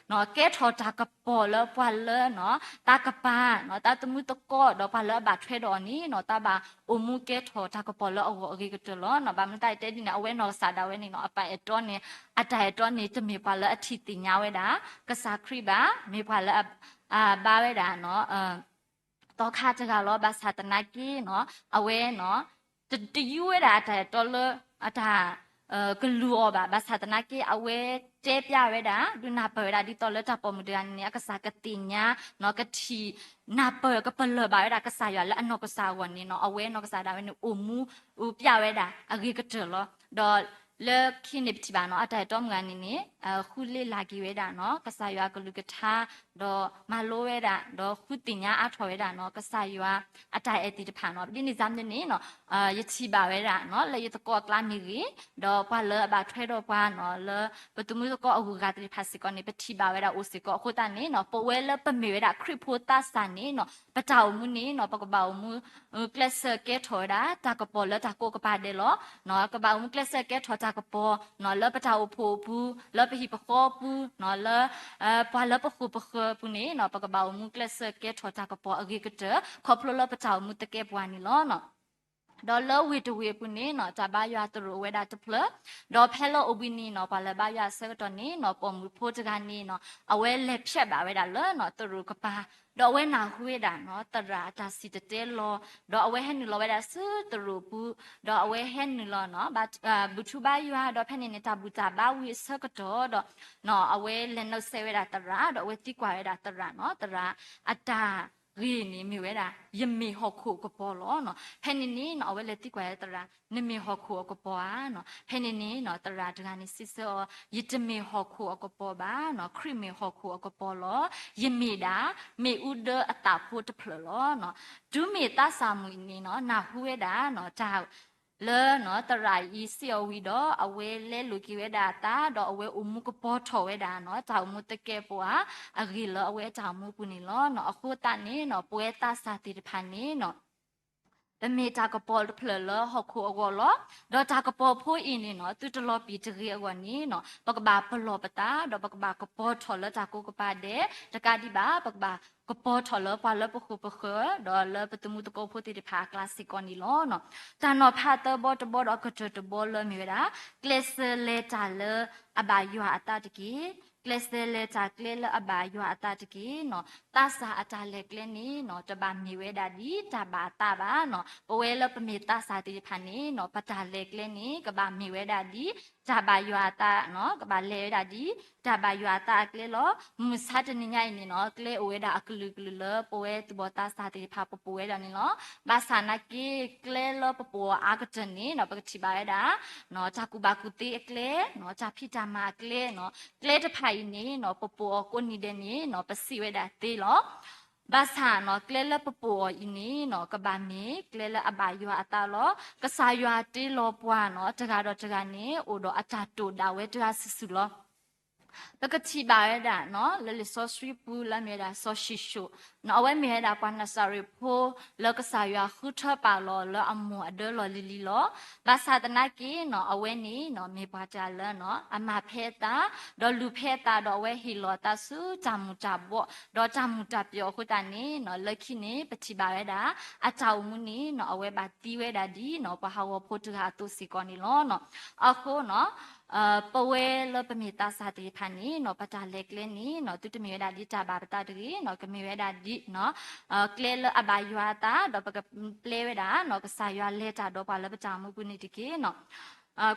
ကဲထီၣ်တၢ်ကပီၤလၢပှၤလၢနီၤ သးကပၤနီၤ သးသမူသကိး ဒီးပှၤလၢအဘၣ်ထွဲဒီးအီၤန့ၣ်နီၤ သးဘၣ်အိၣ်မူကဲထီၣ်တၢ်ကပီၤလၢအဂီၢ်အဂ့ၤကတၢၢ်လီၤ. ဘၣ်မနုၤသးတဲဒ်န့ၣ် အဝဲနီၢ်ကစၢ်ဒၣ်ဝဲန့ၣ်နီၤ အပၢ်အဲၣ်တီန့ၣ် အတၢ်အဲၣ်တီန့ၣ် တမ့ၢ်ပှၤလၢအထံၣ်သ့ၣ်ညါဝဲဒၣ် ကစၢ်ခရံာ်ဘၣ်, မ့ၢ်ပှၤလၢအဘါဝဲဒၣ်နီၤ သီခါတဂၤလီၤ. ဘၣ်ဆၣ်သနာ်က့နီၤ အဝဲနီၤ တ တယူဝဲဒၣ်အတၢ်အဲၣ်တီလၢ အတၢ် ကလူၤအီၤဘၣ်. ဘၣ်ဆၣ်သနာ်က့ အဝဲတဲပျဲဝဲဒၣ် ဒုးနၢ်ပၢၢ်ဝဲဒၣ် ဒ်သိးလၢတၢ်ပိာ်မုၣ်တဂၤန့ၣ် အကစၢ်ကသ့ၣ်ညါနီၤ ကထံၣ် နၢ်ပၢၢ် ကပလၢၢ်ဘၣ်ဝဲဒၣ်ကစၢ်ယွၤလၢအနီၢ်ကစၢ်အဂီၢ်န့ၣ်နီၤ အဝဲနီၢ်ကစၢ်ဒၣ်ဝဲန့ၣ် အိၣ်မူ အိၣ်ပျဲဝဲဒၣ်အဂ့ၤကတၢၢ်လီၤ. ဒီးလၢခံန့ၣ်ပထံၣ်ဘၣ်နီၤ အတၢ်အဲၣ်တီမုၢ်ဂၤန့ၣ်န့ၣ် ဃုလ့လၢ်က့ၤဝဲဒၣ်နီၤ ကစၢ်ယွၤအကလုၢ်ကထါ ဒီးမၤလိဝဲဒၣ် ဒီးဃုသ့ၣ်ညါအါထီၣ်ဝဲဒၣ်နီၤ ကစၢ်ယွၤအတၢ်အဲၣ်သ့ၣ်တဖၣ်နီၤ. ဒ်န့ၣ်စ့ၢ်န့ၣ်နီၤ ယထံၣ်ဘၣ်ဝဲဒၣ်နီၤ လၢယသကိးအကျါမ့ၢ်ဂ့ၤ, ဒီးပှၤလၢအဘၣ်ထွဲဒီးပှၤနီၤ လၢပသမူသကိးအဂုၤအဂၤသ့ၣ်တဖၣ်စ့ၢ်ကီးန့ၣ် ပထံၣ်ဘၣ်ဝဲဒၣ်အိၣ်စ့ၢ်ကီး. အဃိသတးန့ၣ်နီၤ ပဝဲလၢပမ့ၢ်ဝဲဒၣ်ခရံာ်ဖိသးစၢ်န့ၣ်နီၤ ပတၢ်အိၣ်မူန့ၣ်နီၤ ပကဘၣ်အိၣ်မူ ကျဲးစၢးကဲထီၣ်ဝဲဒၣ် တၢ်ကပီၤလၢတၢ်ကိးကပၤဒဲးလီၤ. ကဘၣ်အိၣ်မူကျဲးစၢးကဲထီၣ်တၢ်ကပီၤနီၤ လၢပတၢ်အိၣ်ဖှိၣ်အပူၤ, လၢပဟံၣ်ပဃီအပူၤနီၤ လၢ ပှၤလၢပဃိၣ်ပဃၢၤအပူၤန့ၣ်နီၤ ပကဘၣ်အိၣ်မူကျဲးစၢးကဲထီၣ်တၢ်ကပီၤအဂ့ၤကတၢၢ် ခီဖျိလၢပတၢ်အိၣ်မူသကဲပှၤန့ၣ်လီၤ. ဒီးလၢဝ့ၢ်တဝ့ၢ်အပူၤန့ၣ်နီၤ တၢ်ဘါယွၤသရိာ်အိၣ်ဝဲဒၣ်တဖျၢၣ်, ဒီးဖဲလၢအိၣ်ဘှံးနံၤနီၤ ပှၤလၢဘါယွၤအဆၢကတီၢ်န့ၣ်နီၤ ပိာ်မုၣ်ဖိတဂၤန့ၣ်နီၤ အဝဲလဲၤဖျဲးဘၣ်ဝဲဒၣ်လၢနီၤ သရိာ်ကပၤ, ဒီးအဝဲနၢ်ဟူဝဲဒၣ်နီၤ သရၣ်အတၢ်စံၣ်တဲၤတဲလီၤ, ဒီးအဝဲဟဲနုာ်လီၤဝဲဒၣ်ဆူသရိာ်ပူၤ, ဒီးအဝဲဟဲနုာ်လီၤနီၤ ဘါ ဘူၣ်ထူဘါယွၤ, ဒီးဖဲန့ၣ်န့ၣ် တၢ်ဘူၣ်တၢ်ဘါဝံၤအဆၢကတီၢ်ဒီး နီၤ အဝဲလဲၤနုာ်ဆဲးဝဲဒၣ်သရၣ်, ဒီးအဝဲသံကွၢ်ဝဲဒၣ်သရၣ်နီၤ, သရၣ်အတၢ်ဂ့ၢ်န့ၣ်မ့ၢ်ဝဲဒၣ် ယမ့ၢ်ဟီၣ်ခိၣ်အကပီၤလီၤနီၤ. ဖဲန့ၣ်န့ၣ်နီၤ အဝဲလဲၤသံကွၢ်ဝဲသရၣ်, နမ့ၢ်ဟီၣ်ခိၣ်အကပီၤဧါနီၤ. ဖဲန့ၣ်န့ၣ်နီၤ သရၣ်တဂၤန့ၣ်စံးဆၢအီၤ, ယတမ့ၢ်ဟီၣ်ခိၣ်အကပီၤဘၣ်နီၤ, ခရံာ်မ့ၢ်ဟီၣ်ခိၣ်အကပီၤလီၤ. ယမ့ၢ်ဒၣ် မ့ၣ်အူဒၢအသးဖိတဖျၢၣ်လီၤနီၤ. တုၤမ့ၢ်သးစၢ်မုၣ်အံၤန့ၣ်နီၤ နၢ်ဟူဝဲဒၣ်နီၤ တၢ် လၢနီၤ သရၣ်အံၤစံးအီၤဝံၤဒီး အဝဲလဲလိာ်က့ၤဝဲဒၣ်အသး ဒီးအဝဲအိၣ်မူကပီၤထီၣ်ဝဲဒၣ်နီၤ တၢ်အိၣ်မူသကဲးပဝး အဂ့ၢ်လၢအဝဲအတၢ်အိၣ်မူပူၤန့ၣ်လီၤနီၤ. အဃိသတးန့ၣ်နီၤ ပဝဲသးစၢ်သ့ၣ်တဖၣ်န့ၣ်နီၤ ပမ့ၢ်တၢ်ကပီၤတဖျၢၣ်လၢဟီၣ်ခိၣ်အဂီၢ်လီၤ. ဒီးတၢ်ကပီၤဖိအံၤန့ၣ်နီၤ သုတလီၤပံာ်တဂ့ၤအဂီၢ်န့ၣ်နီၤ ပကဘၣ်ပလီၢ်ပသး ဒီးပကဘၣ်ကပီၤထီၣ်လၢတၢ်ကိးကပၤဒဲး တကးဒံးဘၣ် ပကဘၣ်ကပီၤထီၣ်လၢပှၤလၢပဃိၣ်ပဃၢၤ ဒီးလၢပသုးမုၢ်သကိးဖိသ့ၣ်တဖၣ်အကျါစ့ၢ်ကီးန့ၣ်လီၤ. တၢ်နီၤဖးသၢဘီတဘီဒီးအကတၢၢ်တဘီလၢမ့ၢ်ဝဲဒၣ် ကျဲးစၢးလဲၤတၢ်လၢအဘၣ်ယွၤအသးတက့ၢ်. ကျဲးစၢးလဲၤတၢ်ကျဲလၢအဘၣ်ယွၤအသးတက့ၢ်နီၤ. သးစၢ်အတၢ်လဲၤကျဲန့ၣ်နီၤ တဘၣ်မ့ၢ်ဝဲဒၣ်ဒ်တၢ်ဘၣ်အသးဘၣ်နီၤ. ပဝဲလၢပမ့ၢ်သးစၢ်သ့ၣ်တဖၣ်န့ၣ်နီၤ ပတၢ်လဲၤကျဲန့ၣ် ကဘၣ်မ့ၢ်ဝဲဒၣ်ဒ်တၢ်ဘၣ်ယွၤအသးနီၤ, ကဘၣ်လဲၤဝဲဒၣ်ဒ်တၢ်ဘၣ်ယွၤအသးအကျဲလီၤ. မုၢ်ဆါတနံၤညါအံၤန့ၣ်နီၤ ကျဲအိၣ်ဝဲဒၣ်အကလုာ်ကလုာ်လၢပဝဲသူၣ်ဘီၣ်သးစၢ်သ့ၣ်တဖၣ်ပပိာ်ဝဲဒၣ်န့ၣ်လီၤ. ဘၣ်ဆၣ်နာ်က့ ကျဲလၢပပိာ်အီၤအါကတၢၢ်န့ၣ်နီၤ ပကထံၣ်ဘၣ်ဝဲဒၣ် တၢ်ကူၣ်ဘၣ်ကူၣ်သ့အကျဲနီၤ, တၢ်ဖံးတၢ်မၤအကျဲနီၤ, ကျဲတဖၣ်အံၤန့ၣ်နီၤ ပပိာ်အီၤကိးနံၤဒဲးန့ၣ်နီၤ ပစံးဝဲဒၣ်သ့လီၤ. ဘၣ်ဆၣ်နီၤ ကျဲလၢပပိာ်အီၤအံၤန့ၣ်နီၤ ကဘၣ်မ့ၢ်ကျဲလၢအဘၣ်ယွၤအသးလီၤ. ကစၢ်ယွၤတ့လီၤပှၤနီၤ တဂၤဒီးတဂၤန့ၣ် အိၣ်ဒီးအတၢ်တိာ်ဒၣ်ဝဲတဂၤစုာ်စုာ်လီၤ. ပကထံၣ်ဘၣ်ဝဲဒၣ်နီၤ လၢလံာ်စီဆှံပူၤလၢအမ့ၢ်ဝဲဒၣ်စီၤၡံၣ်ၡိၣ်နီၤ အဝဲမ့ၢ်ဝဲဒၣ်ပှၤနၤစၤရ့းဖိ လၢကစၢ်ယွၤဃုထၢပာ်လီၤလၢအမိၢ်အဒၢလီၢ်လံၤလံၤလီၤ. ဘၣ်ဆၣ်သနာ်က့နီၤ အဝဲန့ၣ်နီၤ မ့ၢ်ပှၤတဂၤလၢနီၤ အမၤဖဲအသး ဒီးလူၤဖဲအသး ဒီးအဝဲဟ့ၣ်လီၤအသးဆူတၢ်မူၤတၢ်ဘှီး ဒီးတၢ်မူၤတၢ်ပျီးအဃိသတးန့ၣ်နီၤ လၢခံန့ၣ် ပထံၣ်ဘၣ်ဝဲဒၣ် အတၢ်အိၣ်မူန့ၣ်နီၤ အဝဲဘၣ်သံဝဲဒၣ်ဒ်နီၤ ပှၤဟးဂီၤဖိတဂၤအသိးစ့ၢ်ကီးန့ၣ်လီၤ. အဃိနီၤ ပဝဲလၢပမ့ၢ်သးစၢ်သ့ၣ်တဖၣ်န့ၣ်နီၤ ပတၢ်လဲၤကျဲန့ၣ်နီၤ သုတမ့ၢ်ဝဲဒၣ်ဒ်တၢ်ဘၣ်ပသးတဂ့ၤနီၤ, ကမ့ၢ်ဝဲဒၣ်ဒ်နီၤ ကျဲလၢအဘၣ်ယွၤအသး ဒီးပကပျဲဝဲဒၣ်နီၤ ကစၢ်ယွၤလဲၤတၢ်ဒီးပှၤလၢပတၢ်အိၣ်မူပူၤန့ၣ်တက့ၢ်နီၤ.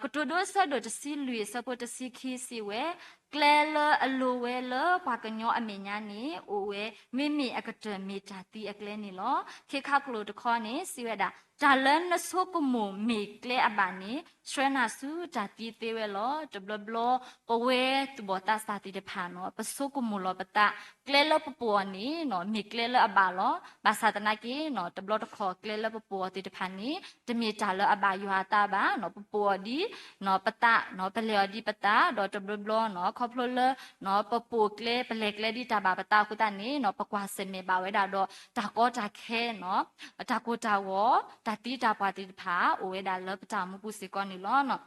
ကတိၤဒိအဆၢဒိၣ်တဆံလွံၢ်အဆၢဖိတဆံခံစံးဝဲ, ကျဲလၢအလိၤဝဲလၢပှၤကညီအမဲာ်ညါန့ၣ် အိၣ်ဝဲ မ့မ့ၢ်အကတၢၢ်မ့ၢ်တၢ်သံအကျဲန့ၣ်လီၤ. ခ့ခါကျိာ်တခီန့ၣ် စံးဝဲဒၣ်, တၢ်လၢနဆိကမိၣ်မ့ၢ်ကျဲအဘၣ်န့ၣ် ဆှၢနၤဆူတၢ်သံသ့ဝဲလီၤ. တဘျီဘျီ ပဝဲသူၣ်ဘီၣ်သးစၢ်သ့ၣ်တဖၣ်နီၤ ပဆိကမိၣ်လီၤပသး ကျဲလၢပပိာ်အီၤန့ၣ်နီၤ မ့ၢ်ကျဲလၢအဘၣ်လီၤ. ဘၣ်ဆၣ်သနာ်က့နီၤ တဘျီတခီၣ်ကျဲလၢပပိာ်အီၤသ့ၣ်တဖၣ်န့ၣ် တမ့ၢ်တၢ်လၢအဘၣ်ယွၤအသးဘၣ်နီၤ, ပပိာ်အီၤဒ်နီၤ ပသးနီၤ ပလဲၤအီၤဒ်ပသး ဒီးတဘျီဘျီနီၤ ခီဖျိလၢနီၤ ပပိာ်ကျဲ ပလဲၤကျဲဒ်တၢ်ဘၣ်ပသးအဃိသတးန့ၣ်နီၤ ပကွၢ်ဆၢၣ်မဲာ်ဘၣ်ဝဲဒၣ်ဒီး တၢ်ကီတၢ်ခဲနီၤ တၢ်ကိၢ်တၢ်ဂီၤ တၢ်သံတၢ်ပှၢ်သ့ၣ်တဖၣ် အိၣ်ဝဲဒၣ်လၢပတၢ်အိၣ်မူပူၤစ့ၢ်ကီးန့ၣ်လီၤ.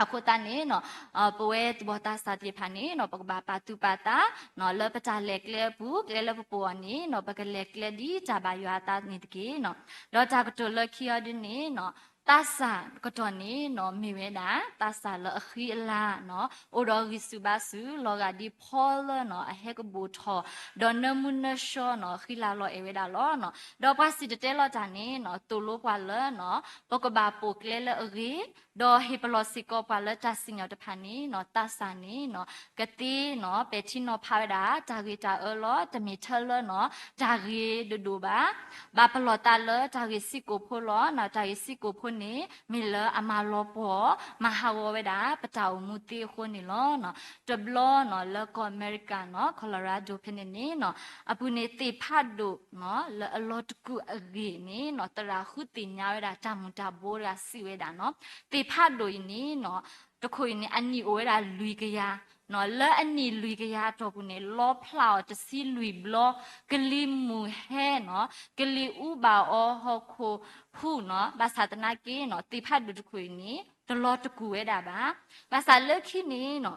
အဃိသတးန့ၣ်နီၤ ပဝဲသူၣ်ဘီၣ်သးစၢ်သ့ၣ်တဖၣ်န့ၣ်နီၤ ပကဘၣ်ပာ်သူၣ်ပာ်သးနီၤ လၢပတၢ်လဲၤကျဲအပူၤ ကျဲလၢပပိာ်အီၤန့ၣ်နီၤ ပကလဲၤကျဲဒ်တၢ်ဘၣ်ယွၤအသးန့ၣ်တက့ၢ်နီၤ. ဒီးတၢ်ကတိၤလၢခံအီၤဒ်န့ၣ်နီၤ သးစၢ်ကတီၢ်န့ၣ်နီၤ မ့ၢ်ဝဲဒၣ် သးစၢ်လၢအဃံအလၤနီၤ အိၣ်ဒီးဂံၢ်ဆူၣ်ဘါဆူၣ် လီၤဂာ်ဒ်ဖီလၢနီၤ အဟဲကဘိၣ်ထီၣ် ဒီးနၢမူနၢဆှီနီၤ ဃံလၤလီၤအဲၣ်ဝဲဒၣ်လီၤနီၤ. ဒီးပှၤစံၣ်တဲၤတဲလီၤတၢ်န့ၣ်နီၤ သိၣ်လိပှၤလၢနီၤ ပကဘၣ်ပိာ်ကျဲလၢအဂ့ၤ ဒီးဟ့ၣ်ပလီၢ်စ့ၢ်ကီးပှၤလၢတၢ်စံၣ်ညီၣ်တဖၣ်န့ၣ်နီၤ သးစၢ်န့ၣ်နီၤ ကသ့နီၤ ပဲာ်ထံနီၤဖးဝဲဒၣ် တၢ်ဂ့ၤတၢ်အၢလီၤ. တမ့ၢ်ထဲလၢနီၤ တၢ်ဂ့ၤဒိၣ်ဒိၣ်ဘၣ်. ဘၣ်ပလီၢ်သးလၢတၢ်ဂ့ၢ်စံးကိာ်ဖိလီၤ. တၢ်ဂ့ၢ်စံးကိာ်ဖိန့ၣ် မ့ၢ်လၢအမၤလီၤပှီၢ် မၤဟးဂီၤဝဲဒၣ် ပတၢ်အိၣ်မူသ့အဃိန့ၣ်လီၤ. တဘျီနီၤ လၢကီၢ်အမဲရကၤနီၤ Colorado ဖဲန့ၣ်န့ၣ်နီၤ အပူၤန့ၣ် သ့ၣ်ဖးဒိၣ်နီၤ လၢအလီၤတကူၣ်အဂ့ၢ်န့ၣ်နီၤ သရၣ်ဃုသ့ၣ်ညါဝဲဒၣ်တၢ်မူၤတၢ်ဘှီတဂၤစံးဝဲဒၣ်နီၤ သ့ၣ်ဖးဒိၣ်အံၤန့ၣ်နီၤ တခိၣ်အံၤန့ၣ် အနံၣ်အိၣ်ဝဲဒၣ်လွံၢ်ကယၤနီၤ လၢအနံၣ်လွံၢ်ကယၤအတီၢ်ပူၤန့ၣ် လီဖျးအီၤတဆံလွံၢ်ဘျီ ကလံၤမုၢ်ဟဲနီၤ ကလံၤအူဘၣ်အီၤဟီၣ်ခိၣ်ဟူးနီၤ ဘၣ်ဆၣ်သနာ်က့နီၤ သ့ၣ်ဖးဒိၣ်တခိၣ်အံၤန့ၣ် တလီၤတကူၣ်ဝဲဒၣ်ဘၣ်. ဘၣ်ဆၣ်လၢခံန့ၣ်နီၤ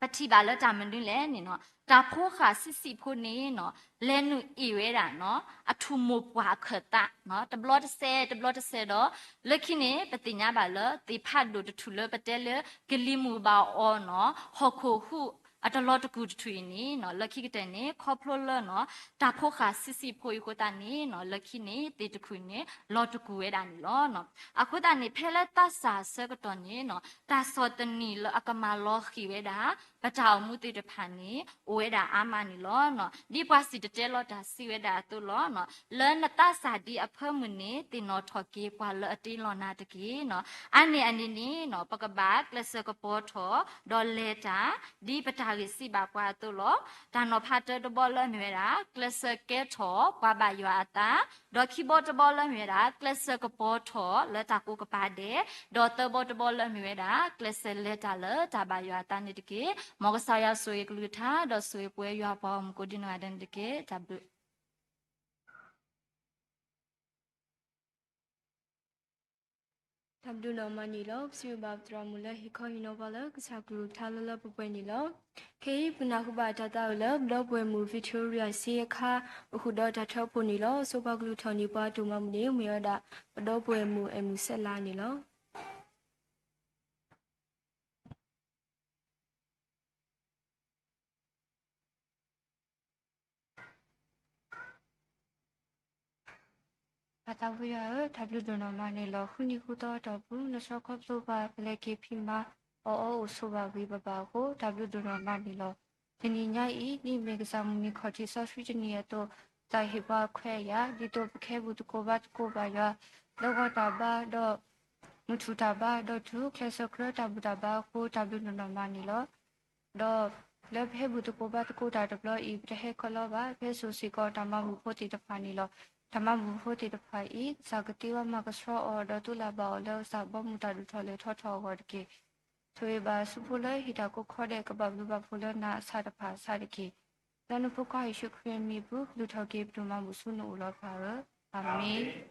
ပထံၣ်ဘၣ်လၢတၢ်မနုၤလဲၣ်န့ၣ်နီၤ, တၢ်ဖိဃာ်ဆံးဆံးဖိန့ၣ်နီၤ, လဲၤနုာ်အ့ၣ်ဝဲဒၣ်နီၤ, အထူၣ်မိၢ်ပှၢ်အခၢၣ်သးနီၤ, တဘျီတစဲး တဘျီတစဲးဒီး လၢခံန့ၣ် ပသ့ၣ်ညါဘၣ်လၢ သ့ၣ်ဖးဒိၣ်တထူၣ်လၢပတဲလၢ ကလံၤမုၢ်ဘၣ်အီၤနီၤ, ဟီၣ်ခိၣ်ဟူးအတလီၤတကူၣ်တထူၣ်အံၤန့ၣ်နီၤ, လၢခံကတၢၢ်န့ၣ် ခီဖျိလၢနီၤ, တၢ်ဖိဃာ်ဆံးဆံးဖိအံၤအဃိသတးန့ၣ်နီၤ, လၢခံန့ၣ် သ့ၣ်တထူၣ်န့ၣ် လီၤတကူၣ်ဝဲဒၣ်န့ၣ်လီၤ. အဃိသတးန့ၣ် ဖဲလၢသးစၢ်အဆၢကတီၢ်န့ၣ်နီၤ, တၢ်ဆီၣ်သနံးလၢအကမၤလီၤဃံၤဝဲဒၣ် ပတၢ်အိၣ်မူသ့ၣ်တဖၣ်န့ၣ် အိၣ်ဝဲဒၣ်အါမးန့ၣ်လီၤ. ဒ်ပှၤစံၣ်တဲၤတဲလီၤတၢ်စံးဝဲဒၣ်အသိးလီၤ. လၢနသးစၢ်ဒ်အဖၢမုၢ်န့ၣ် သ့ၣ်နီၣ်ထီၣ်က့ၤပှၤလၢအတ့လီၤနၤတက့ၢ်နီၤ. အါန့ၢ်အန့ၣ်န့ၣ်နီၤ, ပကဘၣ်ကျဲးစၢးကပီၤထီၣ် ဒီးလဲၤတၢ် ဒ်ပတၢ်ဂ့ၢ်စံးဘၣ်ပှၤအသိးလီၤ. တၢ်နီၤဖးတၢတဘီလၢအမ့ၢ်ဝဲဒၣ် ကျဲးစၢးကဲထီၣ်ပှၤဘၣ်ယွၤအသး, ဒီးခံဘီတဘီလၢအမ့ၢ်ဝဲဒၣ် ကျဲးစၢးကပီၤထီၣ်လၢတၢ်ကိးကပၤဒဲး, ဒီးသၢဘီတဘီလၢအမ့ၢ်ဝဲဒၣ် ကျဲးစၢးလဲၤတၢ်လၢတၢ်ဘၣ်ယွၤအသးန့ၣ်တက့ၢ်. မ်ကစၢ်ယွၤဆိၣ်ဂ့ၤကလုၢ်ကထါ ဒီးဆိၣ်ဂ့ၤပဝဲယွၤပှၤဂီၢ်မုၢ်ကိးဒံနီၢ်ဂၤဒဲးန့ၣ်တက့ၢ်. တၢ်ဘျုး တၢ်ဘျုးနီၢ်မးန့ၣ်လီၤ. ပစံးဘျုးဘၣ်ပသရၣ်မုၣ်လၢဟ့ၣ်ခီဟ့ၣ်နီၤပှၤလၢကစၢ်ကလုၢ်ကထါလၢလၢပှဲၤပှဲၤန့ၣ်လီၤ. ခဲအံၤပနၢ်ဟူဘၣ်တၢ်သးဝံၣ်လၢ ပဒီပုၢ်ဝဲၢ်မုၣ် Victoria စ့အခါ အိၣ်ဃုာ်ဒီးတၢ်ထၢဖှိၣ်န့ၣ်လီၤ. အစိပှၤကလုၢ်ထီၣ်န့ၢ်ပှၤအတိၢ်မၤမုၢ်န့ၣ် မ့ၢ်ဝဲဒၣ် ပဒီပုၢ်ဝဲၢ်မုၣ် အဲၣ်မုၢ်စဲးလါန့ၣ်လီၤ. ပၢ်သးဝံၣ်ယွၤဧၢ, တၢ်ဘျုးဒိၣ်နီၢ်မးန့ၣ်လီၤ. ဃုနံၤဃုသီအတီၢ်ပူၤ နဆီခီဖျိဘၣ် ပလဲၤက့ၤဖံးမၤအီၣ်အီအိၣ်ဆိးဘၣ်ဝံၤပဘၣ်အဃိ တၢ်ဘျုးဒိၣ်နီၢ်မးန့ၣ်လီၤ. တနံၤညါအံၤ ဒ်အမ့ၢ်ကစၢ်မုၢ်နံၤခီၣ်ထံးစီဆှံတနံၤအသိး သးဟ့ၣ်ပှၤအခွဲးအယာ် ဒ်သိးပကဟဲဘူၣ်သကိးဘါသကိးဘၣ်ယွၤ လၢဂီၤတၢ်ဘါဒီး မုၢ်ထူၣ်တၢ်ဘါ ဒီးတုၤကျဲးစၢးကြၢးတၢ်ဘူၣ်တၢ်ဘါအဃိ တၢ်ဘျုးဒိၣ်နီၢ်မးန့ၣ်လီၤ. ဒီးလၢပဟဲဘူၣ်သကိးဘါသကိးတၢ်တဘျီအံၤ ပတဟဲကလီဘၣ် ပဟဲစိာ်စ့ၢ်ကီးတၢ်မၤဘူၣ်ဖိသ့ၣ်တဖၣ်န့ၣ်လီၤ. တၢ်မၤဘူၣ်ဖိသ့ၣ်တဖၣ်အံၤ ကစၢ်ကသ့ဝဲမၤကဆှီအီၤ ဒီးသူလၢ်ဘၣ်အီၤလၢကစၢ်ဘီမုၢ်တၢ်ဒိၣ်ထီၣ်လဲၤထီၣ်ထီအဂီၢ်တက့ၢ်. ဆိၣ်ဂ့ၤဘၣ်ဆူဖိလၢဟ့ၣ်တၢ်ကိးခီဒဲး ကဘၣ်ဘျုးဘၣ်ဖှိၣ်လၢနၤအဆၣ်တဖၣ်အဆၣ်တက့ၢ်. လၢနဖိခွါယ့ၣ်ၡူးခရံာ်အမံၤပူၤ ကလုၢ်ထီၣ်က့ၤပဒိၣ်မးဘူၣ်ဆူနအိၣ်လီၤပၢ်ဧၢ, အၤမ့ၣ်.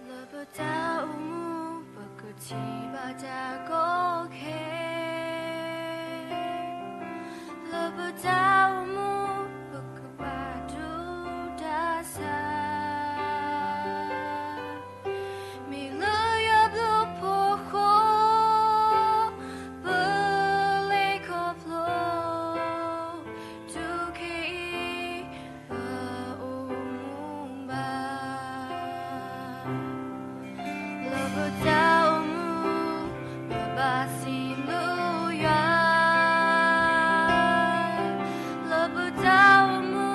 လၢပတၢ်အိၣ်မူ ပကထံၣ်ဘၣ်တၢ်ကီခဲ, လၢပတၢ်အိၣ်မူ ပကဘၣ်ဒိးတၢ်ဆါ, မ့ၢ်လၢယွၤဘျုးဖှိၣ်အဃိ ပလဲၤခီဖျိ တုၤခဲအံၤ ပအိၣ်မူဘၣ်. လၢပတၢ်အိၣ်မူ ပဘၣ်စံးဘျုးယွၤ, လၢပတၢ်အိၣ်မူ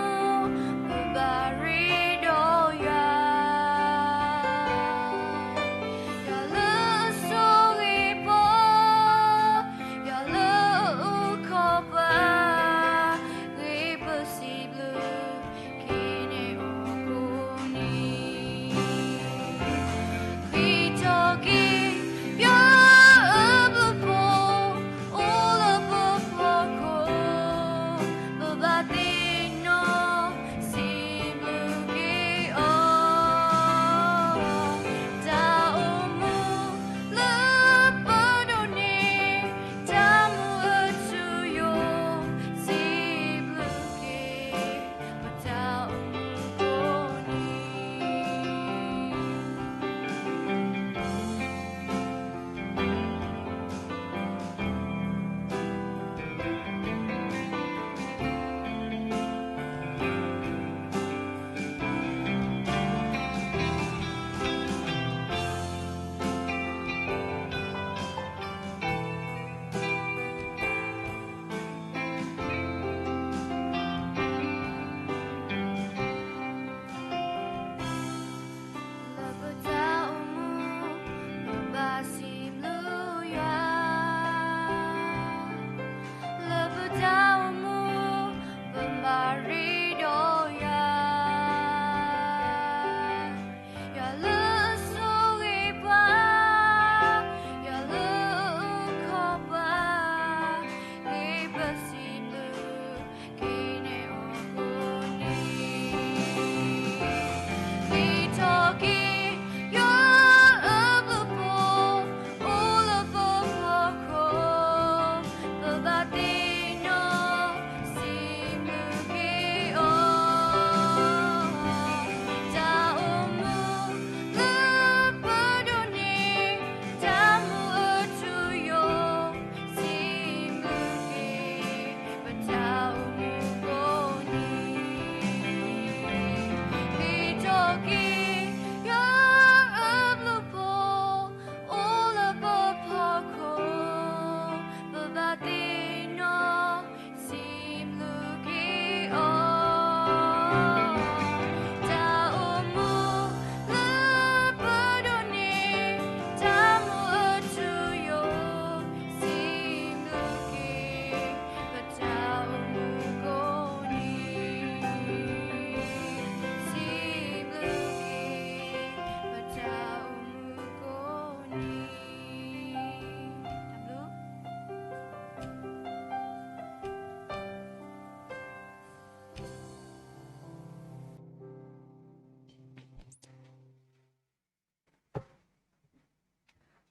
ပဘၣ်ရ့ဒီးယွၤ, ယွၤလၢအဆိၣ်ဂ့ၤပှၤ, ယွၤလၢအအုၣ်က့ၤပှၤ, ဂ့ၤပစံးဘျုး ခရံာ်ထီၣ်က့ၤ ယွၤအဘျုးဖှိၣ်, အိၣ်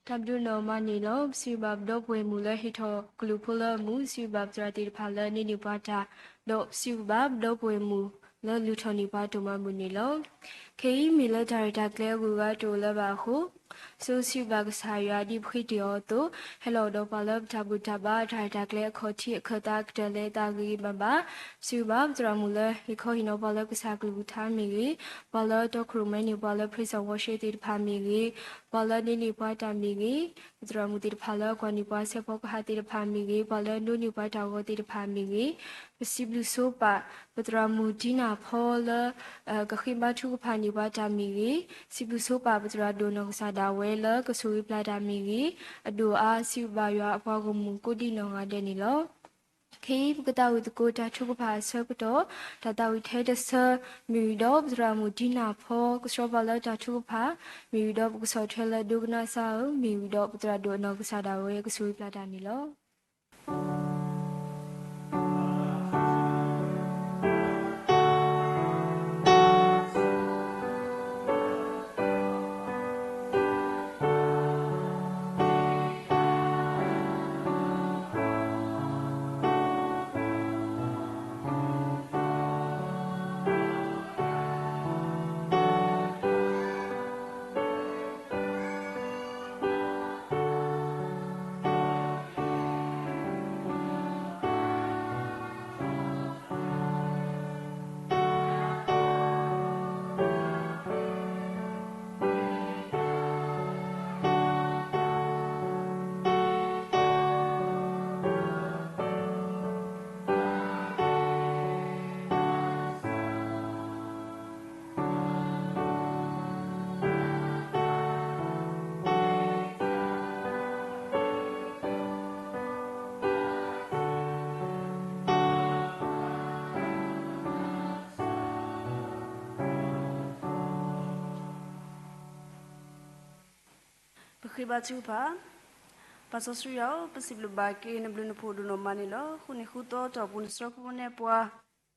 တၢ်ဘျုးနီၢ်မးန့ၣ်လီၤ. ပစံးဘျုးဘၣ်ပဒီပုၢ်ဝဲၢ်မုၣ်လၢဟ့ၣ်ထီၣ်ကလုာ်ဖိလၢအမုာ်, စံးဘျုးဘၣ်ပသရၣ်သ့ၣ်တဖၣ်လၢအန့ၢ်န့ၢ်ပှၤတၢ်, ဒီးပစံးဘျုးဘၣ်ပဒီပုၢ်ဝဲၢ်မုၣ်လၢလူၤထီၣ်န့ၢ်ပှၤဒိၣ်မးမုၢ်န့ၣ်လီၤ. ခဲအံၤမ့ၢ်လၢတၢ်ရဲၣ်တၢ်ကျဲၤအဂုၤအဂၤတအိၣ်လၢၤဘၣ်အဃိ, ဆိစံးဘျုးဘၣ်ကစၢ်ယွၤဒ်ပဃ့တ့ၢ်အီၤအသိး, ဟဲလီၤဒီးပှၤလၢပတၢ်ဘူၣ်တၢ်ဘါ တၢ်ရဲၣ်တၢ်ကျဲၤအခီၣ်ထံးအခၢၣ်သး ကတၢၢ်လၢအသးဂ့ၤဂ့ၤဘၣ်ဘၣ်, စံးဘျုးဘၣ်ပသရၣ်မုၣ်လၢဟ့ၣ်ခီဟ့ၣ်နီၤပှၤလၢကစၢ်ကလုၢ်ကထါမ့ၢ်ဂ့ၤ, ပှၤလၢတီခိၣ်ရိၣ်မဲန့ၢ်ပှၤလၢ praise and worship သ့ၣ်တဖၣ်မ့ၢ်ဂ့ၤ, ပှၤလၢန့ၢ်န့ၢ်ပှၤတၢ်မ့ၢ်ဂ့ၤ, ပသရၣ်မုၣ်သ့ၣ်တဖၣ်လၢကွၢ်န့ၢ်ပှၤဆဲးဖီကဟၣ်သ့ၣ်တဖၣ်မ့ၢ်ဂ့ၤ, ပှၤလၢဒိးန့ၢ်ပှၤတၢ်ဂီၤသ့ၣ်တဖၣ်မ့ၢ်ဂ့ၤ, ပစံးဘျုးဆိပာ် ပသရၣ်မုၣ်ဒံနၢ်ဖီလၢ ကဃ့ဘါထုကဖၣ်န့ၢ်ပှၤတၢ်မ့ၢ်ဂ့ၤ, စံးဘျုးဆိပာ်ပသရၣ်ဒိၣ်နီၢ်ကစၢ်ဒၣ်ဝဲလၢကဆိၣ်ဂ့ၤပျၢ်တၢ်မ့ၢ်ဂ့ၤ, အဒိၣ်အါစံးဘျုးဘၣ်ယွၤအပှၤဂီၢ်မုၢ်ကိးဒံနီၢ်ဂၤဒဲးန့ၣ်လီၤ. ခဲအံၤပကသးဝံၣ်သကိးတၢ်ထုကဖၣ်အဆၢကတီၢ်, တၢ်သးဝံၣ်ထဲတဆၢ, မ့ၢ်ဝံၤဒီးပသရၣ်မုၣ်ဒံနၢ်ဖီ ကဆှီပှၤလၢတၢ်ထုကဖၣ်, မ့ၢ်ဝံၤဒီးပကဆီၣ်ထွဲလၢဒိကနၣ်စၢ်ဧၢ, မ့ၢ်ဝံၤဒီးပသရၣ်ဒိၣ်နီၢ်ကစၢ်ဒၣ်ဝဲကဆိၣ်ဂ့ၤပျၢ်တၢ်န့ၣ်လီၤ. ပဃ့ဘါထုကဖၣ်. ပၢ်စီဆှံယွၤဧၢ, ပစံးဘျုးဘၣ်က့ၤနဘျုးနဖှိၣ်ဒိၣ်နီၢ်မးန့ၣ်လီၤ. ဃုနံၤဃုသီတီၢ်ပူၤ နဆှၢဃုာ်နဲၣ်ပှၤ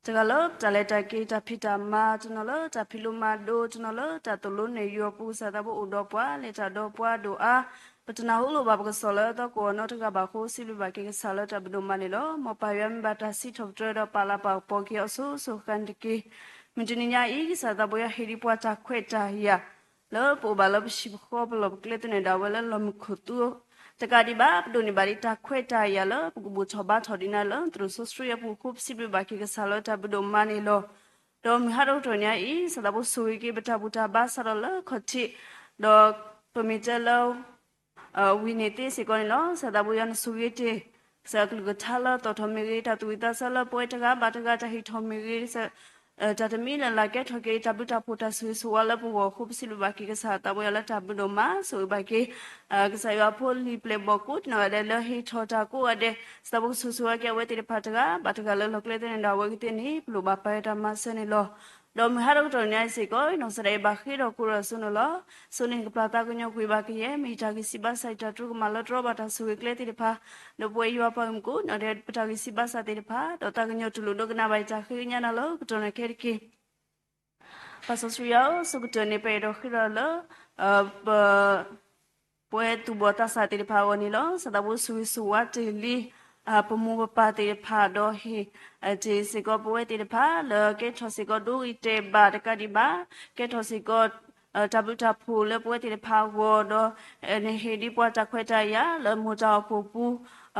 တဂၤလၢပတၢ်လဲၤတၢ်က့ၤ တၢ်ဖံးတၢ်မၤ, တနီၤလၢတၢ်ဖံးလိမၤဒိး, တနီၤလၢတၢ်သိၣ်လိနဲၣ်ယိၤအပူၤ, ကစၢ်သးဘိအိၣ်ဒီးပှၤ, လဲၤတၢ်ဒီးပှၤဒိၣ်အါ, ပတနၢ်ဟူလိာ်ဘၣ်ပကစီၣ်လၢအသီကိးအီၤနီတဂၤဘၣ်အဃိ စံးဘျုးဘၣ်က့ၤကစၢ်လၢတၢ်ဘျုးဒိၣ်မးန့ၣ်လီၤ. မ်ပၢ်ယွၤမ့ၢ်ဘၣ်တၢ်စံးထီၣ်ပတြၢၤဒီးပာ်လၤပာ်ကပီၤက့ၤအီၤစိၤစိၤဃၣ်ဃၣ်တက့ၢ်. မုၢ်တနံၤညါအံၤ ကစၢ်သးဘိယွၤဟ့ၣ်ဒံးပှၤတၢ်ခွဲးတၢ်ယာ် လၢပအိၣ်ဘၣ်လၢပဟံၣ်ပဃီ ပလီၢ်ပကျဲသနၢၣ်ဒၣ်ဝဲလၢလီၢ်မုၢ်ခိၣ်သူ တကးဒံးဘၣ် ပဒိးန့ၢ်ဘၣ်ဒံးတၢ်ခွဲးတၢ်ယာ်လၢ ပကဘူၣ်ထီၣ်ဘါထီၣ်ဒံးနၤလၢသရိာ်စိဆှံအပူၤအဃိ ပစံးဘျုးဘၣ်က့ၤကစၢ်လၢတၢ်ဘျုးဒိၣ်မးန့ၣ်လီၤ. ဒီးမုၢ်ဟါတကတီၢ်ညါအံၤ ကစၢ်သးဘိဆိၣ်ဂ့ၤက့ၤပတၢ်ဘူၣ်တၢ်ဘါစးထီၣ်လၢခီၣ်ထံး, ဒီးပမ့ၢ်တဲလၢ ဝံၤန့ၣ်သ့စ့ၢ်ကီးန့ၣ်လီၤ. ကစၢ်သးဘိယွၤနဆိၣ်ဂ့ၤတ့ၢ် ကစၢ်အကလုၢ်ကထါလၢအသီၣ်ထီၣ်မ့ၢ်ဂ့ၤ, တၢ်သူၣ်ဝံၣ်သးဆၢလၢပဝဲတဂၤဘၣ်တဂၤ တၢ်ဟ့ၣ်ထီၣ်မ့ၢ်ဂ့ၤ, တၢ်တမံၤလၢ်လၢ်ကဲထီၣ်က့ၤ တၢ်ဘျုးတၢ်ဖှိၣ်တၢ်ဆိၣ်ဂ့ၤဆိၣ်ဝါလၢပဂီၢ်အဃိ ပစံးဘျုးဘၣ်က့ၤကစၢ်သးဘိယွၤလၢတၢ်ဘျုးဒိၣ်မး ဆိၣ်ဂ့ၤဘၣ်က့ၤ ကစၢ်ယွၤအဖိလံာ်ပျဲၢ်ဘီၣ်ကိးနီၢ်ဂၤဒဲးလၢဟ့ၣ်ထီၣ်တၢ်ကိးဂၤဒဲး, ကစၢ်သးဘိကဆိၣ်ဂ့ၤဆိၣ်ဝါက့ၤအဝဲသ့ၣ်တဖၣ်တဂၤဘၣ်တဂၤလၢလီၢ်ကျဲသနၢၣ်ဒၣ်ဝဲကသ့န့ၣ် ပလိၣ်ဘၣ်ပာ်ယွၤတၢ်မၤစၢၤန့ၣ်လီၤ. ဒီးမုၢ်ဟါတကတီၢ်ညါအံၤစ့ၢ်ကီး နီၢ်ကစၢ်ဒၣ်အံၤဘၣ်ဃ့ထီၣ်ကိးဒီးအစိန့ၣ်လီၤ. စိန့ၣ်ကပျၢ်သးကညီၤကွံာ်ဘၣ်ကယဲၢ် မ့ၢ်ယတၢ်ဂံၢ်စၢ်ဘါစၢ် ယတၢ်တြူကမၣ်လၢတြီဘၣ်တၢ်ဆိၣ်ဂ့ၤကျဲသ့ၣ်တဖၣ်, ဒီးပဝဲယွၤပှၤဂီၢ်မုၢ်ကိးနီၢ်ဂၤဒဲး ပတၢ်ဂံၢ်စၢ်ဘါစၢ်သ့ၣ်တဖၣ်, ဒီးသးကညီၤတူၢ်လိာ်ဒိကနၣ်ဘၣ်ယတၢ်ဃ့ကညးနၤလၢကတီၢ်နၢ်ခဲတက့ၢ်. ပၢ်စီဆှံယွၤဧၢ, အဆိကတၢၢ်န့ၣ် ပအဲၣ်ဒိးဃ့ထီၣ်လၢ ပ ပဝဲသူၣ်ဘီၣ်သးစၢ်သ့ၣ်တဖၣ်အဂီၢ်န့ၣ်လီၤ. ကစၢ်သးဘိဆိၣ်ဂ့ၤဆိၣ်ဝါတ့ၢ်လံ ပမိၢ်ပပၢ်သ့ၣ်တဖၣ် ဒီးဟ့ၣ်တ့ၢ်စ့ၢ်ကီးပဝဲသ့ၣ်တဖၣ် လၢကဲထီၣ်စ့ၢ်ကီးဒိဂ့ၤတဲာ်ဘၣ်တကးဒံးဘၣ်, ကဲထီၣ်စ့ၢ်ကီး တၢ်ဘျုးတၢ်ဖှိၣ်လၢပဝဲသ့ၣ်တဖၣ်အဂီၢ်ဒီး နဟ့ၣ်ဒံးပှၤတၢ်ခွဲးတၢ်ယာ်လၢမိၢ်တၢ်အိၣ်ဖှိၣ်ပူ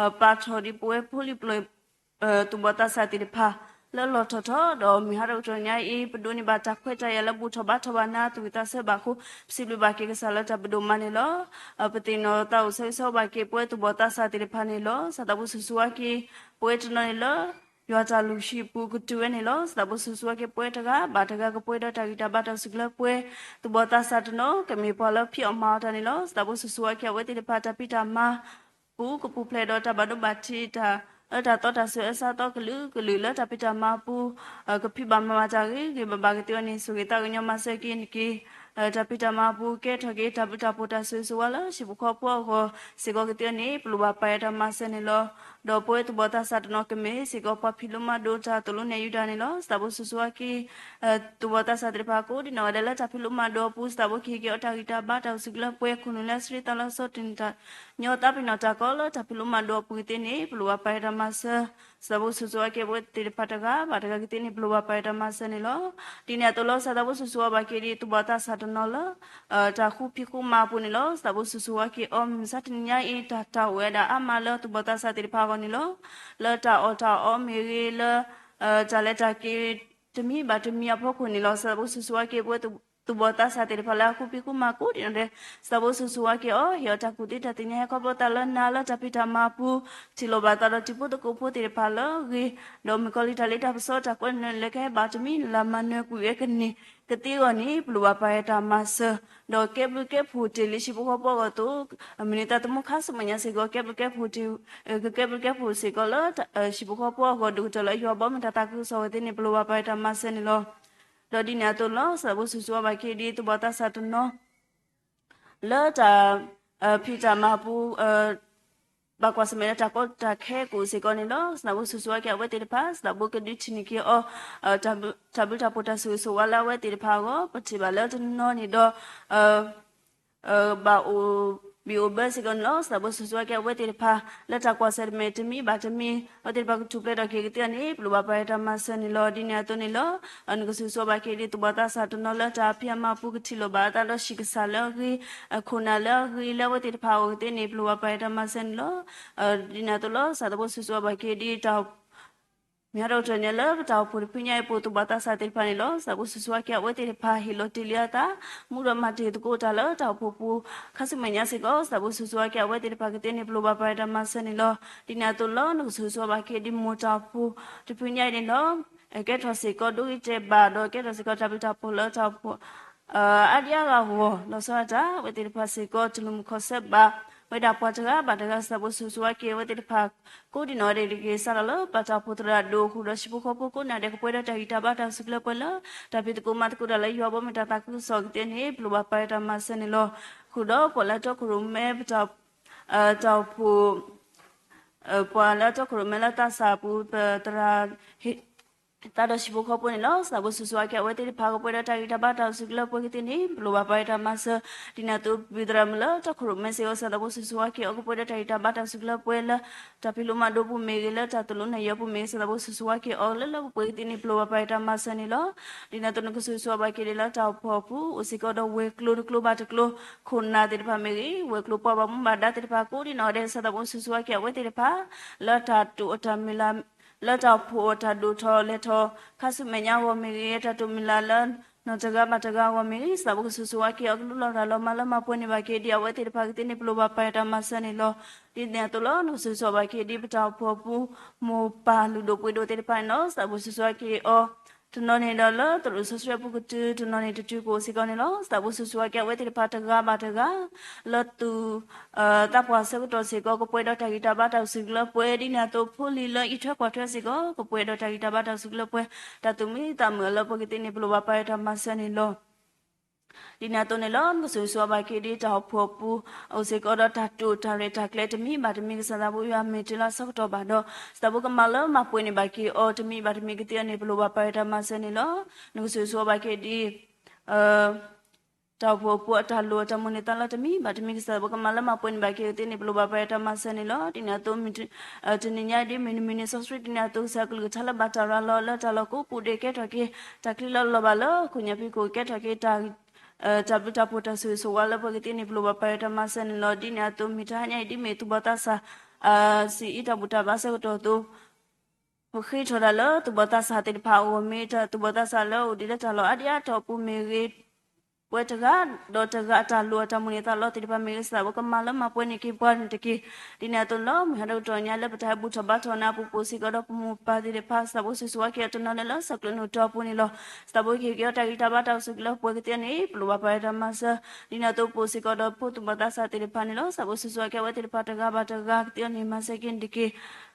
ၤ, ပာ်ထီၣ်ဒံးပဝဲဖိလံၤပျၢၤ သူၣ်ဘီၣ်သးစၢ်သ့ၣ်တဖၣ် လၢလီၢ်ထီၣ်ထီ ဒီးမုၢ်ဟါတကတီၢ်ညါအံၤ ပဒိးန့ၢ်ဘၣ်တၢ်ခွဲးတၢ်ယာ်လၢဘူၣ်ထီၣ်ဘါထီၣ်ဘၣ်နၤ သူၣ်ဝံၣ်သးဆၢဘၣ်အဃိ ပစံးဘျုးဘၣ်က့ၤကစၢ်လၢတၢ်ဘျုးဒိၣ်မးန့ၣ်လီၤ. ပသ့ၣ်နီၣ်သးအိၣ်ဆၢဂ့ၤဆၢဝါဘၣ်က့ၤ ပဝဲသူၣ်ဘီၣ်သးစၢ်သ့ၣ်တဖၣ်န့ၣ်လီၤ. ကစၢ်သးဘိဆိၣ်ဂ့ၤဆိၣ်ဝါက့ၤ ပဝဲတနီၤန့ၣ်လၢ ယွၤတၢ်လုၢ်ဟံၣ်ပူၤကတုၤဝဲန့ၣ်လီၤ. ကစၢ်သးဘိဆိၣ်ဂ့ၤဆိၣ်ဝါက့ၤ ပဝဲတဂၤဘၣ်တဂၤကပှဲၤဒီးတၢ်ဂံၢ်တၢ်ဘါတၢ်စူၢ်က့ၤလၢပှဲၤ သူၣ်ဘီၣ်သးစၢ်တနီၤ ကမ့ၢ်ပှၤလၢဖံးအီၣ်မၤအီၣ်တၢ်န့ၣ်လီၤ. ကစၢ်သးဘိဆိၣ်ဂ့ၤဆိၣ်ဝါက့ၤ အဝဲသ့ၣ်တဖၣ်တၢ်ဖံးတၢ်မၤ ပူၤကပူၤဖျဲးဒီးတၢ်ဘၣ်ဒိဘၣ်ထံးတၢ် လၢတၢ်သီတၢ်ဆၢအၢဆါသီကလုာ်ကလုာ်လၢတၢ်ဖံးတၢ်မၤပူၤ ကဖံးဘၣ်မၤဘၣ်တၢ်ဂ့ၤဂ့ၤဘၣ်ဘၣ်ကသ့အီၤန့ၣ် ဆိၣ်ဂ့ၤသးကညီၤမၤစၢၤက့ၤန့ၣ်တက့ၢ်. တၢ်ဖံးတၢ်မၤအပူၤ ကဲထီၣ်က့ၤတၢ်ဘျုးတၢ်ဖှိၣ်တၢ်ဆိၣ်ဂ့ၤဆိၣ်ဝါလၢဟံၣ်ဖိဃီဖိအဂီၢ်စ့ၢ်ကီးကသ့အီၤန့ၣ် ပလိၣ်ဘၣ်ပာ်အတၢ်မၤစၢၤန့ၣ်လီၤ. ဒီးပဝဲသူၣ်ဘီၣ်သးစၢ်တနီၤကမ့ၢ်စ့ၢ်ကီး ပှၤဖံးလိမၤဒိးတၢ်သိၣ်လိနဲၣ်ယုၢ်တၢ်န့ၣ်လီၤ. စံးဘျုးဆိၣ်ဂ့ၤဆိၣ်ဝါက့ၤ သူၣ်ဘီၣ်သးစၢ်သ့ၣ်တဖၣ်ကိးဒံးနီၢ်ဂၤဒဲးလၢတၢ်ဖံးလိမၤဒိးအပူၤ စံးဘျုးကဟ့ၣ်က့ၤအီၤတၢ်ဂံၢ်တၢ်ဘါတၢ်အိၣ်ဆူၣ်အိၣ်ချ့လၢပှဲၤခိၣ်နူာ်လၢအဆၢကတီၢ်လၢအသီတနံၤ တၢ်ညီသးပ့ၤနီၣ်တၢ်ကီလၢတၢ်ဖံးလိမၤဒိးအပူၤကသ့န့ၣ် ပလိၣ်ဘၣ်ပာ်အတၢ်မၤစၢၤ စံးဘျုးဆိၣ်ဂ့ၤဆိၣ်ဝါက့ၤအဝဲသ့ၣ်တဖၣ်တဂၤဘၣ်တဂၤကသ့န့ၣ် ပလိၣ်ဘၣ်ပာ်အတၢ်မၤစၢၤန့ၣ်လီၤ. ဒ်န့ၣ်အသိးလီၤ စံးဘျုးဆိၣ်ဂ့ၤဆိၣ်ဝါဘၣ်က့ၤဒ် သူၣ်ဘီၣ်သးစၢ်တနီၤလၢ တၢ်ဃူဖံးဃူမၤအပူၤန့ၣ်လီၤ. စံးဘျုးဆိၣ်ဂ့ၤဆိၣ်ဝါက့ၤအီၤ မုၢ်မဆါတနံၤညါအံၤ တၢ်တၢ်အိၣ်ဝဲဒၣ်အါမးလၢသူၣ်ဘီၣ်သးစၢ်သ့ၣ်တဖၣ်အဂီၢ်န့ၣ်လီၤ. လၢတၢ်အီၣ်တၢ်အီမ့ၢ်ဂ့ၤ လၢ တၢ်လဲၤတၢ်က့ၤ တမံၤဘၣ်တမံၤအဖီခိၣ်န့ၣ်လီၤ. စံးဘျုးဆိၣ်ဂ့ၤဆိၣ်ဝါက့ၤပဝဲ သူၣ်ဘီၣ်သးစၢ်သ့ၣ်တဖၣ်လၢအဃူဖံးဃူမၤကိးဒံးနီၢ်ဒဲး စံးဘျုးဆိၣ်ဂ့ၤဆိၣ်ဝါက့ၤအီၤ ဟ့ၣ်အီၤတၢ်ကူၣ်သ့တၢ်သ့ၣ်ညါ ဟဲခီဖျိသးလၢနၤလၢတၢ်ဖံးတၢ်မၤအပူၤ ထံၣ်လိာ်ဘၣ်သးဒီးတံၤဖိသကိးဖိသ့ၣ်တဖၣ်လၢအဂ့ၤ ဒီးမုၣ်ကီၤလံၢ်တၢ်လ့တၢ်ပစီတၢ်ကွဲးနၢၤလၢကဟဲဘၣ်တမံၤ လၢမၤနၢၤကွံာ်ဝဲကန့ၢ်ကသ့အဂီၢ်န့ၣ် ပလိၣ်ဘၣ်ပာ်အတၢ်မၤစၢၤ ဒီးကဲဘျုးကဲဖှိၣ်တ့ၢ်လံဟံၣ်ဖိဃီဖိအဂီၢ်အသိး မုၢ်နံၤသးသမူခါဆူမဲာ်ညါစ့ၢ်ကီး ကဲဘျုးကဲဖှိၣ်တ့ၢ် ကကဲဘျုးကဲဖှိၣ်စ့ၢ်ကီးလၢ ဟံၣ်ဖိဃီဖိအဂီၢ် ဒိၣ်ကတၢၢ်လၢယွၤဘီမုၢ်တၢ်သးခုကစီၣ်ဝဲသ့ၣ်န့ၣ် ပလိၣ်ဘၣ်ပာ်အတၢ်မၤစၢၤန့ၣ်လီၤ. ဒီးဒ်န့ၣ်အသိးလီၤ စံးဘျုးဆိၣ်ဂ့ၤဆိၣ်ဝါဘၣ်က့ၤဒ် သူၣ်ဘီၣ်သးစၢ်တနီၤ လၢတၢ်ဖံးတၢ်မၤအပူၤ ဘၣ်ကွၢ်ဆၢၣ်မဲာ်လၢတၢ်ကီတၢ်ခဲကိးစ့ၢ်ကီးန့ၣ်လီၤ. စံးဘျုးဆိၣ်ဂ့ၤဆိၣ်ဝါက့ၤအဝဲသ့ၣ်တဖၣ် စံးဘျုးကဒုးထံၣ်န့ၢ်က့ၤအီၤ တၢ်ဘျုးတၢ်ဖှိၣ်တၢ်ဆိၣ်ဂ့ၤဆိၣ်ဝါလၢအဝဲသ့ၣ်တဖၣ်အဂီၢ် ပထံၣ်ဘၣ်လၢတနီၤန့ၣ်ဒီး ဘၣ်အိၣ်ဘံၣ်အိၣ်ဘၢစ့ၢ်ကီးန့ၣ်လီၤ. စံးဘျုးဆိၣ်ဂ့ၤဆိၣ်ဝါက့ၤအဝဲသ့ၣ်တဖၣ် လၢတၢ်ကွၢ်ဆၢၣ်မဲာ်တမံၤဘၣ်တမံၤ အဝဲသ့ၣ်တဖၣ်ကထူၣ်ဖျဲးထီၣ်က့ၤကသ့အီၤန့ၣ် ပလိၣ်ဘၣ်ပာ်အတၢ်မၤစၢၤန့ၣ်လီၤ. ဒ်န့ၣ်အသိးန့ၣ်လီၤ နကဆိၣ်ဂ့ၤဆိၣ်ဝါဘၣ်က့ၤဒ် သူၣ်ဘီၣ်သးစၢ်တနီၤလၢတၢ်ဖံးအမၤပူၤကထံၣ်လိာ်ဘၣ်အသးဒီးဟံၣ်ကစၢ်လၢအဂ့ၤ ခိၣ်နၢ်လၢအဂ့ၤလၢအဝဲသ့ၣ်တဖၣ်အဂီၢ်ကသ့န့ၣ် ပလိၣ်ဘၣ်ပာ်အတၢ်မၤစၢၤန့ၣ်လီၤ. ဒ်န့ၣ်အသိးလီၤ စံးဘျုးဆိၣ်ဂ့ၤဆိၣ်ဝါဘၣ်က့ၤဒ်တၢ် မ့ၢ်ဟဲဒီးတၢ်န့ၣ်လၢပတၢ်အိၣ်ဖှိၣ်တဖုညါအံၤ ပအိၣ်သူၣ်ဘီၣ်သးစၢ်သ့ၣ်တဖၣ်န့ၣ်လီၤ. စံးဘျုးဆိၣ်ဂ့ၤဆိၣ်ဝါက့ၤ အဝဲသ့ၣ်တဖၣ်ဟ့ၣ်လီၤတ့ၢ်လံအသး မူဒီးမၤတ့ၢ်သကိးတၢ်လၢတၢ်အိၣ်ဖှိၣ်ပူၤ ခါဆူမဲာ်ညါစ့ၢ်ကီး စံးဘျုးဆိၣ်ဂ့ၤဆိၣ်ဝါက့ၤ အဝဲသ့ၣ်တဖၣ်ကသ့န့ၣ် ပလိၣ်ဘၣ်ပာ်အတၢ်မၤစၢၤန့ၣ်လီၤ. ဒ်န့ၣ်အသိးလီၤ နကဆိၣ်ဂ့ၤဆိၣ်ဝါဘၣ်က့ၤဒ် မိၢ်တၢ်အိၣ်ဖှိၣ်တဖုညါအံၤန့ၣ်လီၤ. ကဲထီၣ်စ့ၢ်ကီးဒိဂ့ၤတဲာ်ဘၣ်ဒီး ကဲထီၣ်စ့ၢ်ကီးတၢ်ဘျုးတၢ်ဖှိၣ်လၢတၢ်အိၣ်ဖှိၣ် အါဒံအါဂၤအဂီၢ် လီၤဆီဒၣ်တၢ် အဝဲသ့ၣ်တဖၣ်စ့ၢ်ကီး တလုၣ်မုၢ်ခီၣ်စဲဘၣ်ဝဲဒၣ်ပှၤတဂၤဘၣ်တဂၤ စံးဘျုးဆိၣ်ဂ့ၤဆိၣ်ဝါက့ၤ အဝဲသ့ၣ်တဖၣ် ကိးဒံးနီၢ်ဂၤဒဲးတက့ၢ် စးထီၣ်လၢပတၢ်အိၣ်ဖှိၣ်သရၣ်ဒိၣ်အဃိဒီး ဟံၣ်ဖိဃီဖိကိးဂၤဒဲး ကပှဲၤဒီးတၢ်ဂံၢ်တၢ်ဘါတၢ်အိၣ်ဆူၣ်အိၣ်ချ့ပှဲၤလၢ တၢ်ဖံးသကိးမၤသကိးတၢ်လၢယွၤဘီမုၢ်တၢ်သးခုကစီၣ်ကသ့န့ၣ် ပလိၣ်ဘၣ်ပာ်အတၢ်မၤစၢၤန့ၣ်လီၤ. ဃုာ်ဒီးပှၤလၢတီခိၣ်ရိၣ်မဲပတၢ် တၢ်အိၣ်ဖှိၣ် ပှၤလၢတီခိၣ်ရိၣ်မဲလၢသးစၢ်အပူၤ ပသရၣ်ဟ့ၣ် သးဒီးဟံၣ်ဖိဃီဖိန့ၣ်လီၤ. စံးဘျုးဆိၣ်ဂ့ၤဆိၣ်ဝါက့ၤ အဝဲသ့ၣ်တဖၣ် ကပှဲၤဒီးတၢ်ဂံၢ်တၢ်ဘါတၢ်အိၣ်ဆူၣ်အိၣ်ချ့ပှဲၤကသ့န့ၣ် ပလိၣ်ဘၣ်ပာ်အတၢ်မၤစၢၤ ဒ်န့ၣ်အသိး ပသရၣ်မုၣ်လၢတီခိၣ်ရိၣ်မဲစ့ၢ်ကီး စံးဘျုးဆိၣ်ဂ့ၤဆိၣ်ဝါက့ၤအီၤ ကပှဲၤဒီးတၢ်ဂံၢ်တၢ်ဘါတၢ်အိၣ်ဆူၣ်အိၣ်ချ့ပှဲၤလၢ တၢ်ဖံးလိမၤဒိးပူၤမ့ၢ်ဂ့ၤ လၢတၢ်သိၣ်လိနဲၣ်ယုၢ်ပူၤမ့ၢ်ဂ့ၤ စံးဘျုးဆိၣ်ဂ့ၤဆိၣ်ဝါက့ၤအီၤလၢလၢပှဲၤပှဲၤကသ့န့ၣ် ပလိၣ်ဘၣ်ပာ်အတၢ်မၤစၢၤန့ၣ်လီၤ. ဒ်န့ၣ်အသိး နကဆိၣ်ဂ့ၤဆိၣ်ဝါဘၣ်က့ၤဒ်လၢတၢ်အိၣ်ဖှိၣ်အပူၤ အိၣ်စ့ၢ်ကီးဒီးဝဲၤကျိၤတကျိၤဘၣ်တကျိၤ ခိၣ်နၢ်သ့ၣ်တဖၣ်မ့ၢ်ဂ့ၤ ဝဲၤကျိၤပှၤဘၣ်မူဘၣ်ဒါသ့ၣ်တဖၣ်ကိးဒံးနီၢ်ဂၤဒဲး စံးဘျုးဆိၣ်ဂ့ၤဆိၣ်ဝါက့ၤ အဝဲသ့ၣ်တဖၣ် လၢတၢ်တိာ်အတၢ်မုၢ်လၢ် လၢတၢ်အိၣ်ဖှိၣ်အတၢ်ဒိၣ်ထီၣ်လဲၤထီၣ် ခါဆူမဲာ်ညါအဂီၢ်မ့ၢ်ဂ့ၤ တၢ်တိာ်မုၢ်လၢ်လၢ နီၢ်တဂၤဘၣ်တဂၤအဂီၢ်မ့ၢ်ဂ့ၤ စံးဘျုးဆိၣ်ဂ့ၤဆိၣ်ဝါက့ၤအီၤ ကလူလီၤရၤလီၤမၤလၢမၤပှဲၤန့ၢ်ဘၣ်က့ၤဒ်အဝဲသ့ၣ်တဖၣ်ကသ့န့ၣ် ပလိၣ်ဘၣ်ပာ်အတၢ်မၤစၢၤန့ၣ်လီၤ. ဒ်န့ၣ်အသိးလီၤ နကဆိၣ်ဂ့ၤဆိၣ်ဝါဘၣ်က့ၤဒ်ပတၢ်အိၣ်ဖှိၣ်အပူၤ မိၢ်ပၢ်လုၢ်ဒိၣ်ပှ့ၤဒိၣ်သ့ၣ်တဖၣ်န့ၣ်လီၤ. စံးဘျုးဆိၣ်ဂ့ၤဆိၣ်ဝါက့ၤအီၤ တနီၤန့ၣ်ဒီးလၢသရိာ်စီဆှံအပူၤကတုၤ တနီၤန့ၣ်တတုၤကအိၣ်စ့ၢ်ကီးန့ၣ်လီၤ. စံးဘျုးဆိၣ်ဂ့ၤဆိၣ်ဝါက့ၤအဝဲသ့ၣ်တဖၣ်တဂၤဘၣ်တဂၤ လၢသူၣ် သးပှၢ်ဆၢကတီၢ်စ့ၢ်ကီး ကပှဲၤဒီးတၢ်ဂံၢ်တၢ်ဘါတၢ်အိၣ်ဆူၣ်အိၣ်ချ့ပှဲၤ ဒ်န့ၣ်အသိးဖိလံၤလၢအံးထွဲကွၢ်ထွဲစ့ၢ်ကီး ကပှဲၤဒီးတၢ်ဂံၢ်တၢ်ဘါတၢ်အိၣ်ဆူၣ်အိၣ်ချ့ပှဲၤ တၢ်သူၣ်မံသးမုာ်အလၢပှဲၤကသ့န့ၣ် ပလိၣ်ဘၣ်ပာ်အတၢ်မၤစၢၤန့ၣ်လီၤ. ဒ်န့ၣ်အသိးန့ၣ်လီၤ နကဆိၣ်ဂ့ၤဆိၣ်ဝါဘၣ်က့ၤဒ်တၢ်အိၣ်ဖှိၣ်အပူၤ အိၣ်စ့ၢ်ကီးဒီးတၢ်တိာ်တၢ်ရဲၣ်တၢ်ကျဲၤတမံၤဘၣ်တမံၤ ကစၢ်သးဘိယွၤမ့ၢ်တ့လီၤအဆၢကတီၢ်ဘၣ်ဒီး စံးဘျုးကမၤလၢမၤပှဲၤန့ၢ်ဘၣ်က့ၤအီၤ တမံၤဘၣ်တမံၤကသ့အီၤန့ၣ် ပလိၣ်ဘၣ်ပာ်အတၢ်မၤစၢၤန့ၣ်လီၤ. နကဆိၣ်ဂ့ၤဆိၣ်ဝါဘၣ်က့ၤဒ် တၢ်အိၣ်ဖှိၣ်အပူၤအတၢ်လိၣ်အတၢ်မိၣ်န့ၢ်သးလီၤတမံၤဘၣ်တမံၤ ကစၢ်သးဘိကမၤလၢမၤပှဲၤန့ၢ်ဘၣ်က့ၤအီၤသ့န့ၣ် ပလိၣ်ဘၣ်ပာ်အတၢ်မၤစၢၤန့ၣ်လီၤ. ဒ်န့ၣ်အသိး တနံၤညါဒ်မုၢ်နံၤမုၢ်နံၤစီဆှံဒ်န့ၣ်အသိး ကစၢ်ကလုၢ်ကထါလၢဘၣ်တၢ်ရၤလီၤလၢတၢ်လီၢ်ကိးပူၤဒဲးကဲထီၣ်က့ၤ တၢ်ချံလီၤလီၤဘၣ်လၢခိၣ်ညၣ်ဖံးခိၣ်ကဲထီၣ်က့ၤ တၢ်ဘျုးတၢ်ဖှိၣ်တၢ်ဆိၣ်ဂ့ၤဆိၣ်ဝါလၢပှဲၤကသ့န့ၣ် ပလိၣ်ဘၣ်ပာ်အတၢ်မၤစၢၤန့ၣ်လီၤ. ဒ်န့ၣ်အသိး မုၢ်တဟါညါအံၤ ဒ်မ့ၢ်သူၣ်ဘီၣ်သးစၢ် စံးအံၤတၢ်ဘူၣ်တၢ်ဘါဆၢကတီၢ်အသိး ပဃ့ထီၣ်တၢ်လၢသူၣ်ဘီၣ်သးစၢ်သ့ၣ်တဖၣ်အဂီၢ်မ့ၢ် သူၣ်ဘီၣ်သးစၢ်လၢအိၣ်ဒံးလၢတၢ်လီၢ်အါဒံအါတီၢ်အပူၤမ့ၢ်ဂ့ၤ ပှဲၤတဂၤဒီးတဂၤအတၢ်လိၣ်အတၢ်မိၣ်န့ၢ်သးလီၤသ့ၣ်တဖၣ်မ့ၢ်ဂ့ၤ စံးဘျုးကမၤလၢမၤပှဲၤန့ၢ်က့ၤပှၤန့ၣ်တက့ၢ်. ဒ်န့ၣ်အသိးလီၤ မုၢ်ဟါဒီကတီၢ်ညါလၢပတၢ်ဟဲဘူၣ်ထီၣ်ဘါထီၣ်န့ၣ် အပူၤပိာ်စ့ၢ်ကီးဒီးပမိၢ်ပၢ်သ့ၣ်တဖၣ် စံးဘျုးဆိၣ်ဂ့ၤဆိၣ်ဝါက့ၤအီၤတနီၤလၢလၢဆၢကျၢၣ်နုာ်တီၢ်အပူၤန့ၣ်လီၤ. စံးဘျုးကဟ့ၣ်က့ၤအီၤတၢ်ဂံၢ်တၢ်ဘါတၢ်အိၣ်ဆူၣ်အိၣ်ချ့လၢပှဲၤကသ့န့ၣ် ပလိၣ်ဘၣ်ပာ်အတၢ်မၤစၢၤ. ဒ်န့ၣ်အသိးပိာ်စ့ၢ်ကီးဒီးဖိသူၣ်ဘီၣ်သးစၢ်သ့ၣ်တဖၣ်န့ၣ်လီၤ. စံးဘျုးဆိၣ်ဂ့ၤဆိၣ်ဝါက့ၤအဝဲသ့ၣ်တဖၣ်တဂၤဘၣ်တဂၤကသ့အီၤန့ၣ် မၤစၢၤက့ၤန့ၣ်တက့ၢ်.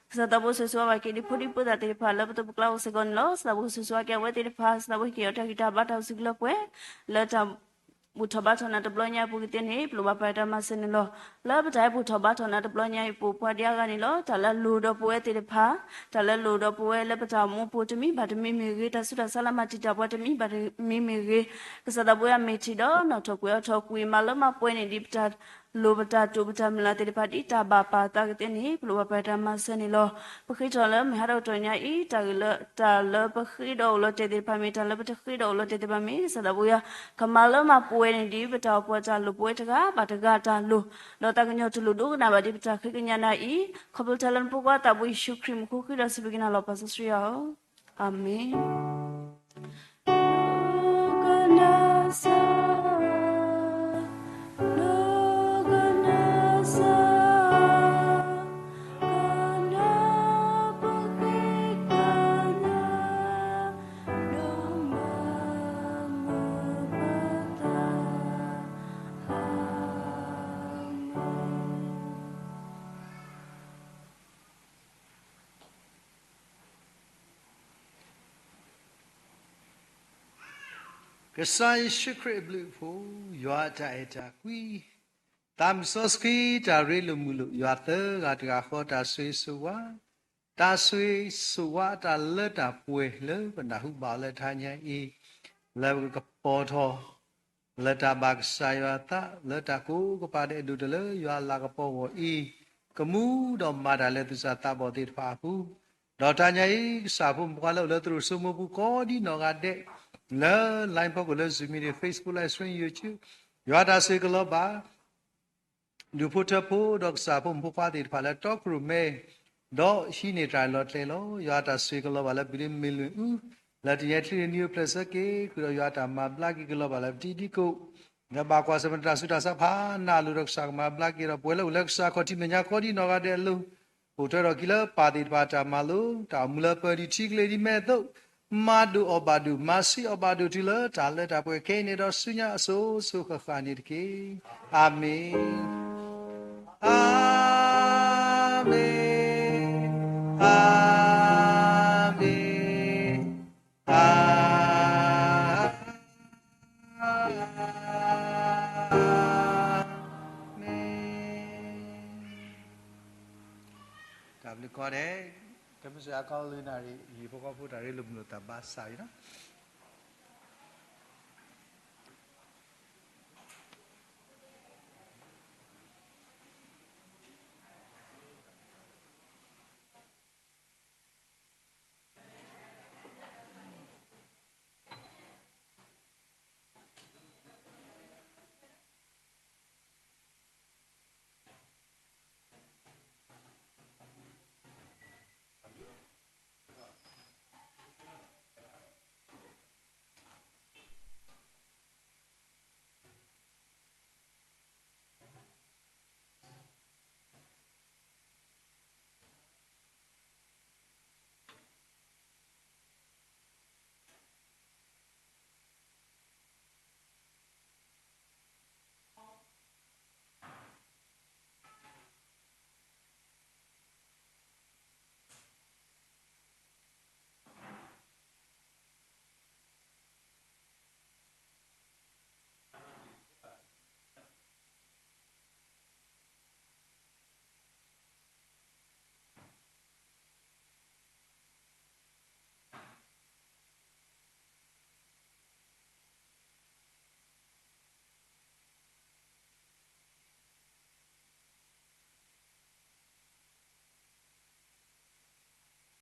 ကစၢ်သးဘိဆိၣ်ဂ့ၤဆိၣ်ဝါဘၣ်က့ၤဒ်ဖိဒံဖိသၣ်သ့ၣ်တဖၣ်လၢပသိးပကျါအိၣ်စ့ၢ်ကီးန့ၣ်လီၤ. စံးဘျုးဆိၣ်ဂ့ၤဆိၣ်ဝါက့ၤအဝဲသ့ၣ်တဖၣ် စံးဘျုးကဟ့ၣ်က့ၤအီၤတၢ်ဂံၢ်တၢ်ဘါတၢ်အိၣ်ဆူၣ်အိၣ်ချ့လၢပှဲၤ လၢတၢ် ဘူၣ်ထီၣ်ဘါထီၣ်နၤတဘျီညါအပူၤကသ့န့ၣ် ပလိၣ်ဘၣ်ပှၤတၢ်မၤစၢၤန့ၣ်လီၤ. လၢပတၢ်အဲၣ်ဘူၣ်ထီၣ်ဘါထီၣ်နၤတဘျီညါအံၤ ပအိၣ်ပှၤဒံးအါဂၤန့ၣ်လီၤ. တၢ်လၢအလိၣ်ဒီးပဝဲသ့ၣ်တဖၣ်, တၢ်လၢအလိၣ်ဒီးပဝဲလၢပတၢ်အိၣ်မူပူၤ တမံၤဘၣ်တမံၤမ့ၢ်ဂ့ၤ, တၢ်ဆူးတၢ်ဆါလၢမၤတံာ်တာ်ပှၤတမံၤဘၣ်တမံၤမ့ၢ်ဂ့ၤ, ကစၢ်သးပှဲၤအမ့ၢ်ထံၣ်ဒီး နီၣ်ထီၣ်ကွံာ်အီထီၣ်ကွံာ် မၤလၢမၤပှဲၤန့ၢ်ဒံးပတၢ် လိၣ်ပတၢ်တိာ်ပတၢ်မုၢ်လၢ်သ့ၣ်တဖၣ် ဒ်တၢ်ဘၣ်ပာ်သးကသ့န့ၣ် ပလိၣ်ဘၣ်ပှၤတၢ်မၤစၢၤန့ၣ်လီၤ. ပဃ့ထီၣ်လၢမုၢ်ဟါတကတီၢ်ညါအံၤ တၢ်ဂ့ၢ်လၢ တၢ်လၢပဃ့ဒီးအိၣ်လီၤတဲာ်သ့ၣ်တဖၣ်မ့ၢ် တၢ်လၢပတဃ့ဒီးအိၣ်လီၤတဲာ်သ့ၣ်တဖၣ်မ့ၢ် ကစၢ်သးပှဲၤ ကမၤလၢမၤပှဲၤန့ၢ်ဒံး ပတၢ်အိၣ်ဖှိၣ်တၢ်လိၣ် ပဝဲတဂၤဘၣ်တဂၤတၢ်လိၣ်, ဒီးသးကညီၤတလိၣ်ဒိကနၣ်ဘၣ်ဒံးပတၢ်ဃ့ကညးနၤအံၤ, ခီဖျိတၢ်လၢနဖိခွါသးဘိယ့ၣ်ၡူးခရံာ်မူခိၣ်ဃုာ်ဒီးစံးဘျုးက့ၤနၤလီၤ ပၢ်စီဆှံဧၢ. အၤမ့ၣ်. Kesa Yesu Khrist blue po, yua ta eta kui. Tam soski ta re lo mulo, yua te ga te ga ho ta sui suwa. Ta sui suwa ta le ta pwe le, ba na hu ba le ta nya i. Le ka po to. လၢတၢ်ဘၣ်ကစၢ်ယွၤသး လၢတၢ်ကိးကပၤဒဲးဒိၣ်တလၢယွၤလၤကပီၤဂီၢ်အံၤ, ကမူဒီးမၤတၢ်လၢသူၣ်စၢ်သးဘီၣ်သ့ၣ်တဖၣ်အပူၤ, ဒီးတၢ်ညါအံၤ ကစၢ်ဖိမုၣ်ဖိခွါလၢအိၣ်လၢသရိာ်စိမိၢ်ပူၤကိးဒ်နီၢ်ဂၤဒဲး, လၢ line ဖီခိၣ်လၢ Zoom meeting, Facebook live stream, YouTube, ယွၤတၢ်ဆိၣ်ဂ့ၤကလီၤဘၣ် ဒူၣ်ဖိထၢဖိ ဒီးကစၢ်ဖိမုၣ်ဖိခွါသ့ၣ်တဖၣ်လၢတီခိၣ်ရိၣ်မဲ ဒီးဟံးန့ၢ်တၢ်လီၤကျဲလီၤ. ယွၤတၢ်ဆိၣ်ဂ့ၤကလီၤဘၣ်လၢ ဘုရ့မ့ၢ်လွင်ၢ်အူ, လၢတနံၤအံၤ ချံတနံၤအူ ဖျဲၣ်ဆၢက့ၤဃုာ်ဒီး ယွၤတၢ်မၤဘျါက့ၤကလီၤဘၣ်လၢပတံၤဒံကိး, ဒီးဘၣ်ကွၢ်ဆၢၣ်မဲာ်တၢ်ဆူးတၢ်ဆါဖးနးလိၤဒီး ကစၢ်ကမၤဘျါက့ၤဒီး ပှဲၤလၢအိၣ်လၢကစၢ်ခီၣ်ထံးမဲာ်ညါကိးဒ်နီၢ်ဂၤဒဲးအလိၤ, အိၣ်ထွဲထီၣ်ခံလၢပၢ်သ့ၣ်တဖၣ်တၢ်မၤလိ, တၢ်အိၣ်မူလၢပၢၤဒံးထံကျဲဒ်မဲာ်အသိး, မၤဒိၣ်အီၣ်ဘၣ်ဒိၣ်, မၤဆံးအီၣ်ဘၣ်ဒိၣ်တုၤလၢတၢ်လၢတၢ်ပှဲၤခဲအံၤန့ၣ်ဒီးဆူညါအစိၤစိၤဃၣ်ဃၣ်န့ၣ်တက့ၢ်. အၤမ့ၣ်, အၤမ့ၣ်, အၤမ့ၣ်, အၤ မ့ၣ်. တၢ်ဘျုးကိးဂၤဒဲး, တမ့ၢ်စ့ၢ်ကီးလၢနၣ်ရံၣ် ယံာ်ဖိဃီဖိတၢ်ရ့လိာ်မုာ်လိာ်သးဘၣ်ဆၣ်အံၤလီၤ.